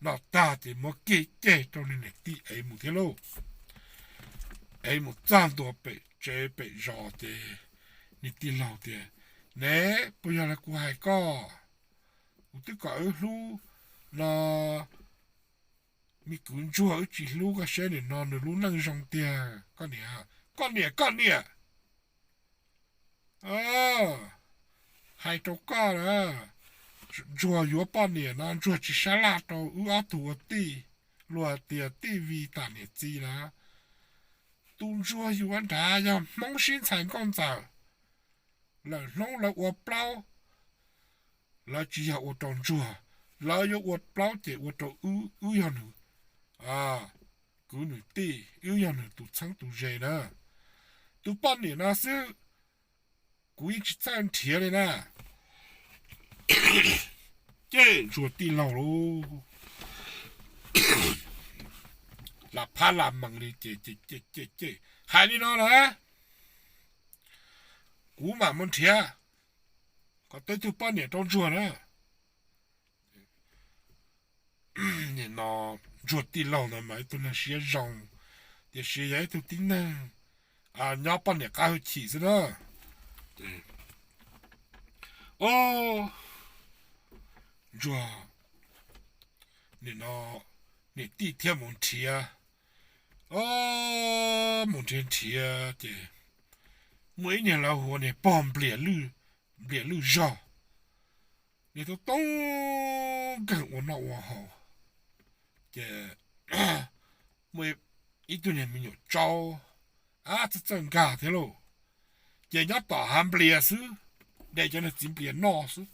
noj tag ces muab kiag ceg rau nws niam tij ev mus thiab lauj. Ev mus txog ntua pem tsev pem zos ces nws tij laug tias, Ne, puas yog li kuv hais koj? Kuv twb kom wb hlub no me kwv Ntsuag, wb tsis hlub, koj saib nim no nws lub neej zoo tiag. Koj niam, koj niam, koj niam, hais rau koj na, Ntsuag yuav poj niam no Ntsuag tsis sab laj rau wb ob tug ua tij, luag tias tij vij tam niam txiv na. Tus Ntsuag yuav nrad yog Hmoob sib ntxhais nkauj ntxawm, lawm hnub lawv ua plaub, lawv tsis yog ua rau Ntsuag, lawv yuav ua plaub ces ua rau wb, wb yog nws kwv nws tij, wb yog nws tus txheeb tus ze na. Tus poj niam no xwb kuv yeej tsis txawj nrhiav li na. Ces Ntsuag tij laug lauj, lam phab lam mees li ces, ces, ces, ces hais li no na, Kuv mam mus nrhiav kom tau ib tug poj niam rau Ntsuag na. Nim no Ntsuag tij laug ntawd mas ib tug neeg siab zoo, tiam sis yog ib tug tib neeg nyob poj niam qab hwj chim xwb na. Ces, o, Ntsuag nim no niam tij thiaj mus nrhiav, o, mus nrhiav nrhiav ces muaj ib niag lawv hu ua niag pog npliam lwj, npliam lwj zog, niag tub tub nkeeg ua noj ua haus. Ces muaj ib tug niag me nyuam tsaub, a, txawj txawj nkag thiab lauj. Ces nyob tom hav nplias xwb, de cov niag txiv nplias noj xwb.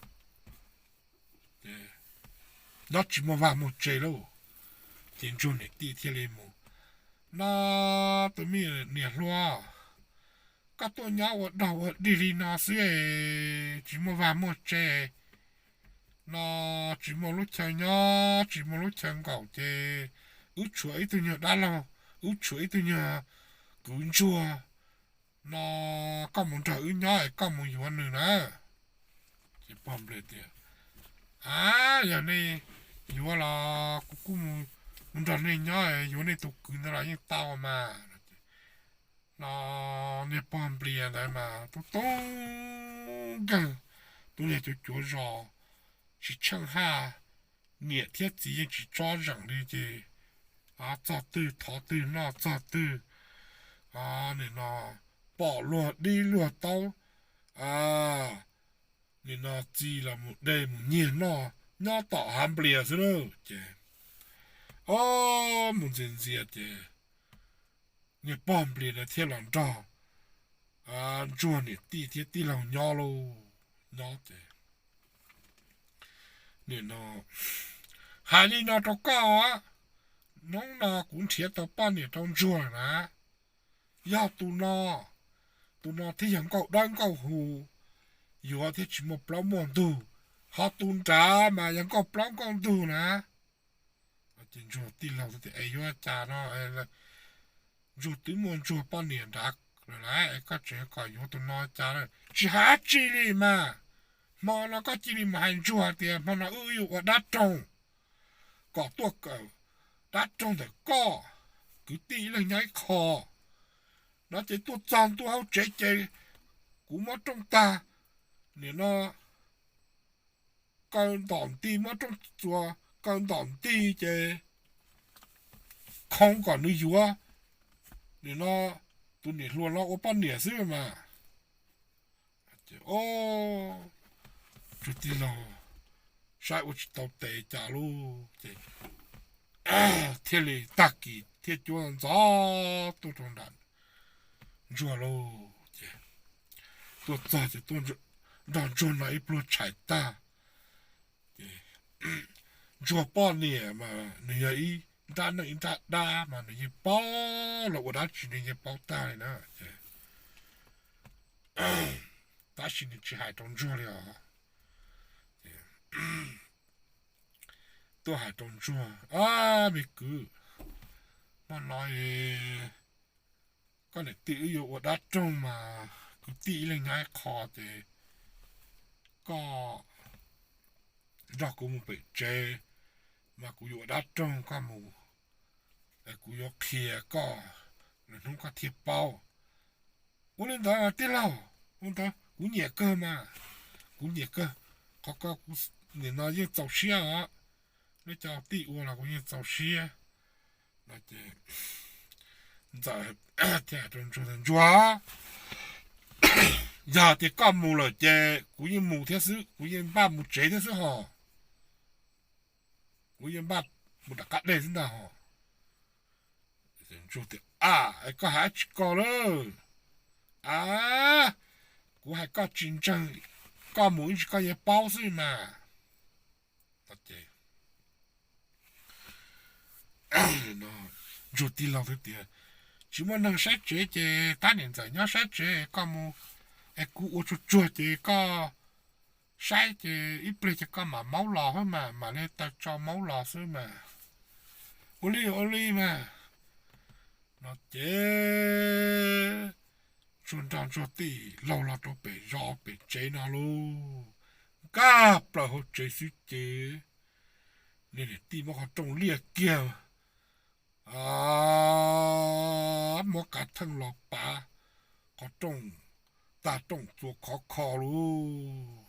Nyob tsis muaj vaj muaj tse lauj. Ces Ntsuag niam tij thiaj li mus, No, tus me niam hluas, koj tuaj nyob ua dog ua dig li no xwb es tsis muaj vaj muaj tse, no tsis muaj lub chaw nyob tsis muaj lub chaw nkaum ces wb tshuav ib tug nyuag dab laug, wb tshuav ib tug nyuag kwv Ntsuag, no koj mus nrog wb nyob es koj mus yuav nws na. Ces pog nplias tias, A, yog nej yuav los kuv kuj mus nrog nej nyob, yuav nej tus kwv ntawd los yeej tau mas. No Niag pog Nplias ntawd mas tub tub nkeeg, tub niag cuav cuav zos, tsis tsheej haj, niam thiab txiv yeej tsis tsob zeem li ces txog twg thov twg noj txog twg, nim no pom luag dib luag taub, nim no txi los mus de mus nyiag noj nyob tom hav Nplias xwb na. Ces o, mus ntxias ntxias ces niag pog Nplias na thiaj los nrog Ntsuag niam tij thiab tij laug nyob lauj. Nyob ces nim no hais li no rau koj, hnub no kuv nrhiav tau poj niam rau Ntsuag na, yog tus no, tus no thiaj yog nkauj dawb nkauj huv, yuav thiaj tsis muaj plaub muaj ntug, ho tus nrad mas yog nkauj plaub nkauj ntug na. Ces Ntsuag tij laug tias es yuav cas no, Ntsuag twb muaj Ntsuag poj niam nrad lawm lauj, es koj tseem kom yuav tus no cas? Tsis hais dab tsi li mas, hmo no koj cia li mus hais Ntsuag tias hmo no wb yuav ua dab roog, kom tuaj kawm dab roog ntawm koj, kwv tij ib leeg nyob ib qho. No ces tuaj txog ntua hauv tsev ces kuv muab rooj tag, nim no kaw ntom nti, muab rooj txuas kaw ntom nti ces khoo kom nws yuav, nim no tus niam hluas no ua poj niam xwb mas. Ces o, Ntsuag tij laug saib ua tsis tau tes cas lauj, ces thiaj li tag kis thiaj cuab ntxov tuaj rau nram Ntsuag lauj. Ces tuaj txog ces tuaj nrog Ntsuag no ib pluag tshais tag. Ces Ntsuag poj niam mas nws yog ib nrab neej ib nrab dab mas nws yeej paub los ua dab tsi nws yeej paub tag li na. Ces tab sis nws tsis hais rau Ntsuag li os. Tuaj hais rau Ntsuag, a, me kwv, hmo no koj niam tij wb yuav ua dab roog mas kwv tij ib leeg nyob ib qho ces koj nrog kuv mus pem tsev mas kuv yuav ua dab roog koj mus, kuv yuav qhia koj, lwm hnub koj thiaj paub. Ua li ntawd tij laug, ua ntawd kuv nyiam kawg mas, kuv nyiam kawg, qhov ko kuv nim no yeej txaus siab os, nej cov tij ua los kuv yeej txaus siab. No ces Ntxawm thiaj hais rau Ntsuag tias Ntsuag, yog tias koj mus lawm ces kuv yeej mus thiab xwb, kuv yeej npaj mus tsev thiab xwb hos, kuv yeej npaj mus rov qab dej xwb ntag hos. Ntsuag tias a, koj hais dab tsi ko lawm, a, kuv hais koj tsis ntseeg, koj mus ib ntsis koj yeej paub xwb mas. Ces Ntsuag tij laug thiaj tias tsis muaj neeg saib tsev ces tab niam Ntxawm nyob saib tsev, koj mus es kuv ua tsuag tsuag ces koj saib ces ib pliag ces koj mam maub los xwb mas, mam li taw tso maub los xwb mas. Ua li ua li mas. No ces Ntsuag nrog Ntsuag tij laug los rau pem zos pem tsev no lauj, nkag plaws hauv tsev xwb ces niag niam tij muab qhov rooj liaj kiag, muab kav theej los pav qhov rooj, tag rooj txua khov kho lauj,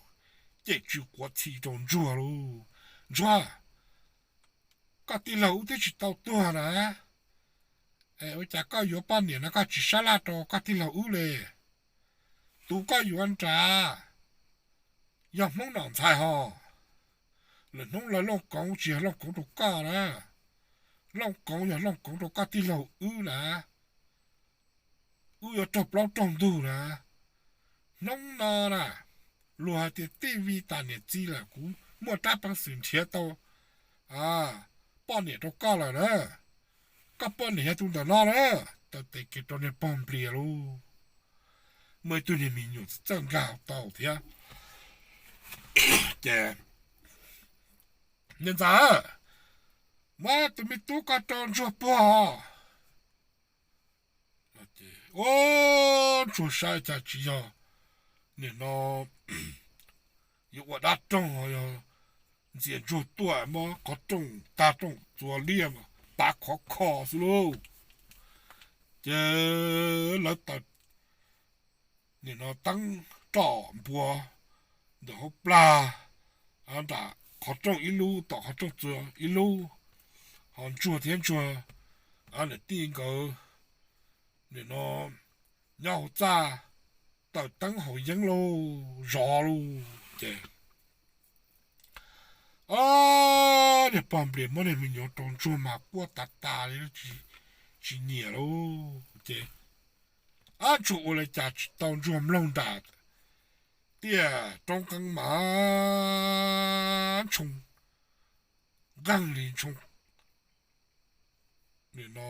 ces tsis quav txhi rau Ntsuag lauj. Ntsuag, koj tij laug wb twb tsis tau tuag na, es ua cas koj yuav poj niam no koj tsis sab laj rau koj tij laug wb li? Tus koj yuav nrad yog Hmoob nom ntxhais hos, lwm hnub lawv looj koov tsis yog looj koov rau koj na, looj koov yog looj koov rau koj tij laug wb na. Wb yuav raug plaub raug ntug na. Hnub no na, luag hais tias tij vi tas niam txiv lawm, kuv muaj rab peev xwm nrhiav tau poj niam rau koj lawm na. Koj poj niam yog tus ntawm no na. Taw tes kiag rau niag pog Nplias lauj, muaj ib tug niag me nyuam txawj nkag tau thiab. Ces, niam ntxawm, muab tus me tub ko rau Ntsuag puag. Ua, Ntsuag saib cas tsis yog, nim no yuav ua dab roog, yog ntxias Ntsuag tuaj muab qhov rooj tag rooj txua liaj pav khov kho xwb lauj. Ces lawv taws nim no teeb roj npua ntawm hauv plag, nram qhov rooj ib lub, tom qhov rooj txua ib lub, ho ntsuag thiab ntsuag niam tij nkawd nim no nyob hauv txaj taws teeb haus yeeb lauj, zov lauj. Ces ob niag pog nplias muab niag me nyuam rau ntsuag mas quaj tas tas li, tsis nyiam lauj. Ces ob ntsuag ua li cas tsis tau, ntsuag mloog nram tiaj roob qeeb mas ntshoo nqeeg li, ntshoo nim no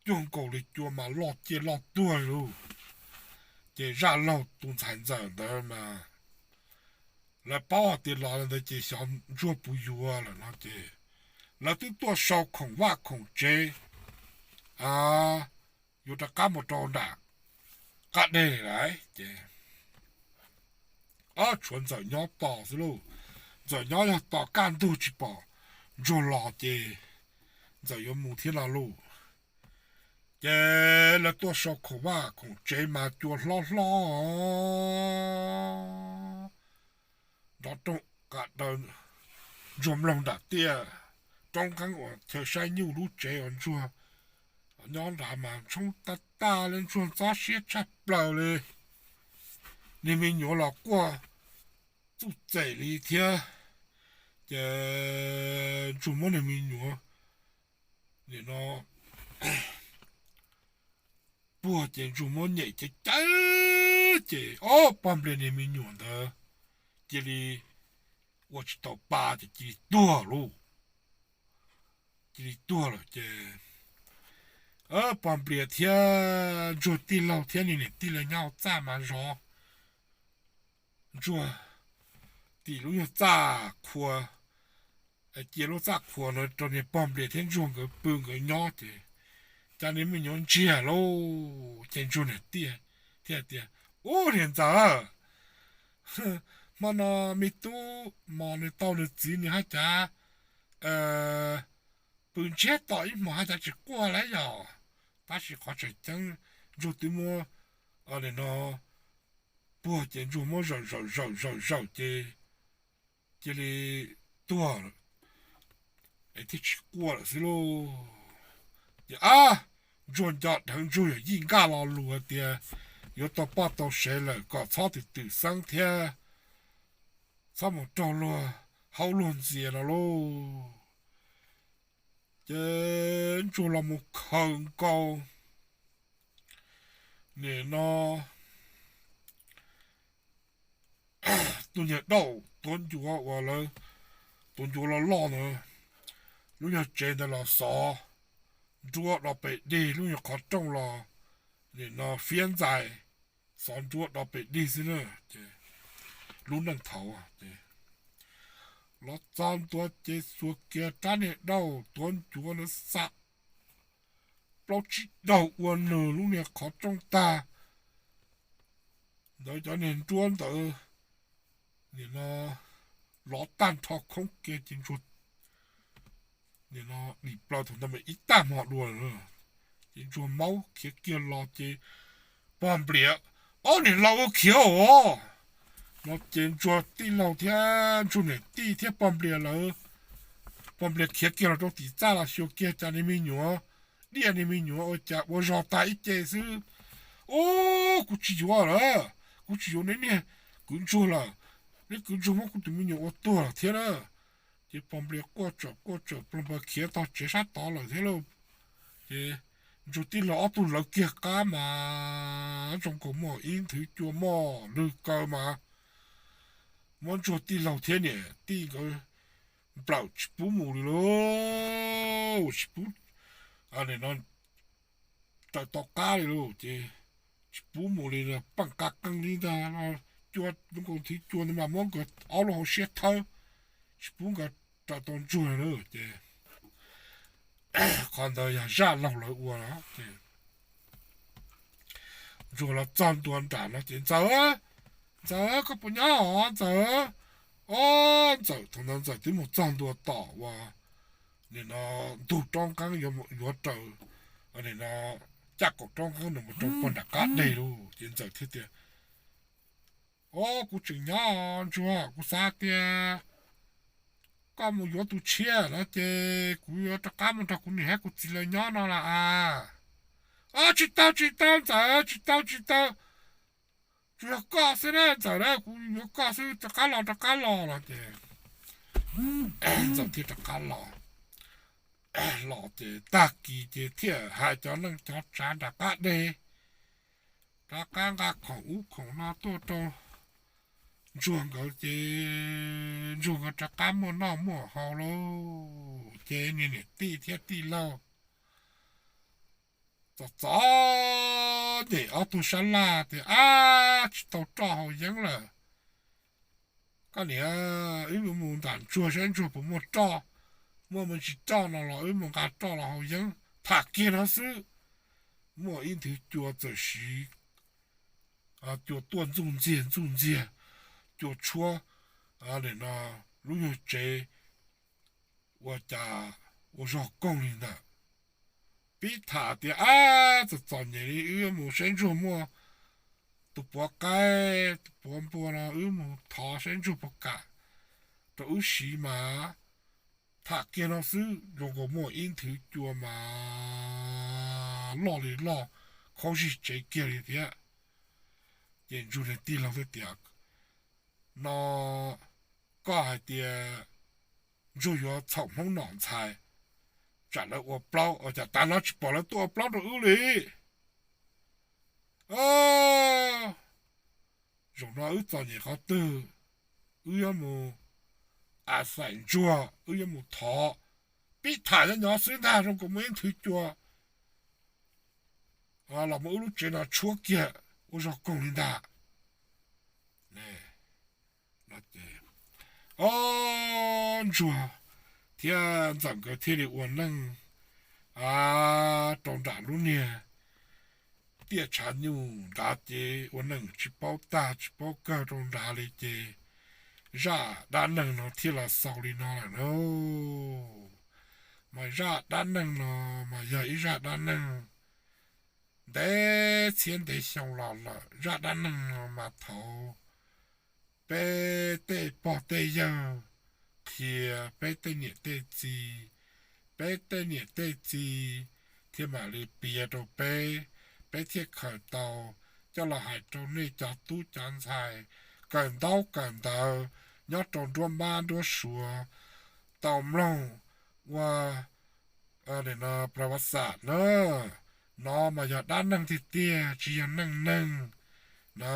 cuag nkaus li cua mas loj ciaj loj tuag li lauj. Ces zaj laug tus ntxhais ntxawm ntawd mas lawv paub hais tias los ntawd ces xyov ntsuag puas yuav lawm no ces lawv twb tuaj sau khoom vaj khoom tsev yuav rov qab mus rau nram qab deg lawm ces ob tshuav ntxawm nyob tos xwb lauj. Ntxawm nyob yog tos kaj ntug tsis pom ntsuag los ces ntxawm yuav mus thiab no lauj. Ces lawv tuaj sau khoom vaj khoom tsev mas cua hlob hlob nrov rooj qa daw. Ntsuag mloog nram tiaj roob qeeb uas chaw saib nyuj lub tsev uas ntsuag nyob nrad mas ntshoo tas tas li, ntsuag ntxob siab tshaj plaws li. Niag me nyuam los quaj txuj txem li thiab. Ces ntsuag muab niag me nyuam nim no puag ces ntsuag muab nyem cawv cawv ces ob pog nplias niag me nyuam ntawd cia li ua tsis tau pa ces cia li tuag lauj. Cia li tuag lawm ces pog nplias thiab ntsuag tij laug thiab niag niam tij lawv nyob hauv txaj mas zov ntsuag tim lub nyuag txaj qhua, cia lub txaj qhua no rau niag pog nplias thiab ntsuag nkawd pw nkawd nyob ces cas niag me nyuam ntsiag lauj. Ces ntsuag niam tij thiaj tias, Ub, niag ntxawm, hmo no me tub mos nws tau nws txiv nws haj cav pw ntsiag to ib hmos haj cav tsis quaj lawm yom. Tab sis qhov tseem ceeb ntsuag twb muab nim no puag ces ntsuag muab zawm zawm zawm zawm zawm ces cia li tuag lawm es thiaj tsis quaj lawm xwb lauj. Ces ab, ntsuag nco dheev ntsuag yawm yij nkaj lo lus tias yuav tau poj tau sev lawm kom txhob twm twm xeeb thiab txhob mus raug luag haub luag ntxias no lauj. Ces ntsuag los mus khaws nkaus nim no tus niag dauj tuav ncuav uas lawv tuav ncuav loj loj ntawd, lub nyuag tsev ntawd los xov nruab do pes dig, lub nyuag qhov rooj los nim no fiab ntxais, xov nruab do pes dig xwb na. Ces lub neej thaud ces los txog ntua ces xuas kiag rab niag dauj tuav ncuav ntawd xa plaub tsib daug ua nws lub niag qhov rooj tag ntawd, cov niag nruab ntawd nim no lov tag nrho khoob kiag ces ntsuag nim no dim plaws thaum ntawd mas ib tag hmo dua lawm. Ces ntsuag maub khiav kiag los ces pog nplias, Ob, niag laus ua khiav os! No ces ntsuag tij laug thiab ntsuag niam tij thiab pog nplias lawv, pog nplias khiav kiag los rau tim txaj los xyuas kiag cas niag me nyuam, diaj niag me nyuam ua cas ua zog tag ib ce xwb. Ub, kuv tsis yuav lawm, kuv tsis yuav neb niag kwv ntsuag lawm. Neb kwv ntsuag muab kuv tus me nyuam ua tuag lawm thiab na. Ces pog nplias quaj tsawm quaj tsawm ploog pawg khiav tog tsev sab tod lawm thiab lauj. Ces ntsuag tij laug ob tug lawv kiag qab mas zoo nkaus muaj ib nthwv cua moj lwg kaw mas muab ntsuag tij laug thiab niam tij nkawd nplawm tsis pub mus li lauj, tsis pub no raws tau qab li lauj. Ces tsis pub mus li, paj qab qeej li ntag, cua zoo nkaus nthwv cua ntawd mas muab nkawd ob lub hauv siab thawb, tsis pub nkawd raws tau ntsuag na. Ces qhov ntawd yog zaj laug lawv ua na. Ces ntsuag los txog ntua nram no ces, Ntxawm, Ntxawm, koj puas nyob os Ntxawm? Ob, Ntxawm thaum ntawd Ntxawm twb mus txog ntua tom uas nim no ntug roob qeeb yuav raws, nim no caj kaum roob qeeb nws mus rau pog nram qab deg lauj. Ces Ntxawm thiaj tias, Au, kuv tseem nyob Ntsuag, kuv xav tias koj mus yuav tus tshiab no ces kuv yuav rov qab mus nrog kuv niam thiab kuv txiv lawv nyob no las as. Au, tsis tau tsis tau Ntxawm, tsis tau tsis tau, tsuas yog koj xwb na Ntxawm na, kuv yuav koj xwb, rov qab los rov qab los no ces Ntxawm thiaj rov qab los. Los ces tag kis ces thiaj hais cov neej cov tsav nram qab deg, rov qab nqa khoom ub khoom no tuaj rau Ntsuag nkawd ces Ntsuag nkawd rov qab muaj noj muaj haus lauj. Ces niag niam tij thiab tij laug txom txom nyem ob tug sab laj tias, Ab, tsis tau roj haus yeeb lawm. Koj niam, wb mus nram Ntsuag saib Ntsuag puas muaj roj, muaj me ntsis roj no los wb mus nqa roj los haus yeeb. Tham kiag no xwb, muaj ib nthwv cua txawm siv cua tuaj ntxuj ntxiag ntxuj ntxiag, cua tshuab no lub nyuag tsev ua cas ua zog koog li ntawd. Pib tham tias, Ab, txom txom nyem li, wb yuav mus saib Ntsuag muaj tus puav qaib tus puav npua no, wb mus thov saib Ntsuag puas kam rau wb siv mas. Tham kiag no xwb zoo nkaus muaj ib nthwv cua mas loj li loj, khaub zig tsev kiag li thiab. Ces Ntsuag niag tij laug thiaj tias, No koj hais tias Ntsuag yuav txhaum Hmoob nom ntxhais, tsam lawv ua plaub, cas tav no tsis pom lawv tuaj ua plaub rau wb li. Zaum no wb txom nyem qhov twg, wb yuav mus a xaim Ntsuag, wb yuav mus thov. Pib tham nyob nyob xwb ntag zoo nkaus muaj ib nthwv cua los muab wb lub tsev no tshuab kiag ua zog koog li ntag. Ob, Ntsuag thiab Ntxawm nkawd thiaj li ua neej rau nram lub niag tiaj tshav nyuj nrad ces ua neej tsis paub tag tsis paub kawg rau nrad li ces zaj dab neeg no thiaj los xaus li no lawm na. Mas zaj dab neeg no mas yog ib zaj dab neeg ntev txhiab ntev xyoo los lawm. Zaj dab neeg no mas thaum peb tej pog tej yawg qhia peb tej niam tej txiv, peb tej niam tej txiv thiaj mam li piav rau peb, peb thiaj khaws tau coj los hais rau nej cov tub cov ntxhais kawm ntaub kawm ntawv nyob rau nruab npab nruab suav tau mloog ua no pla vaj xam na. No mas yog dab neeg tiag tiag tsis yog neej neeg na.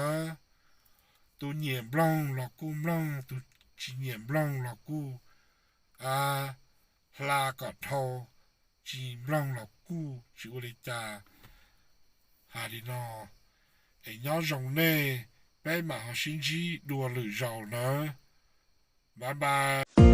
Tus nyiam mloog los kuj mloog, tus tsis nyiam mloog los kuj hla kom dhau, tsis mloog los kuj tsis ua li cas. Hais li no es nyob zoo nej, peb mam ho sib ntsib dua lwm zaus nawb. Bye bye.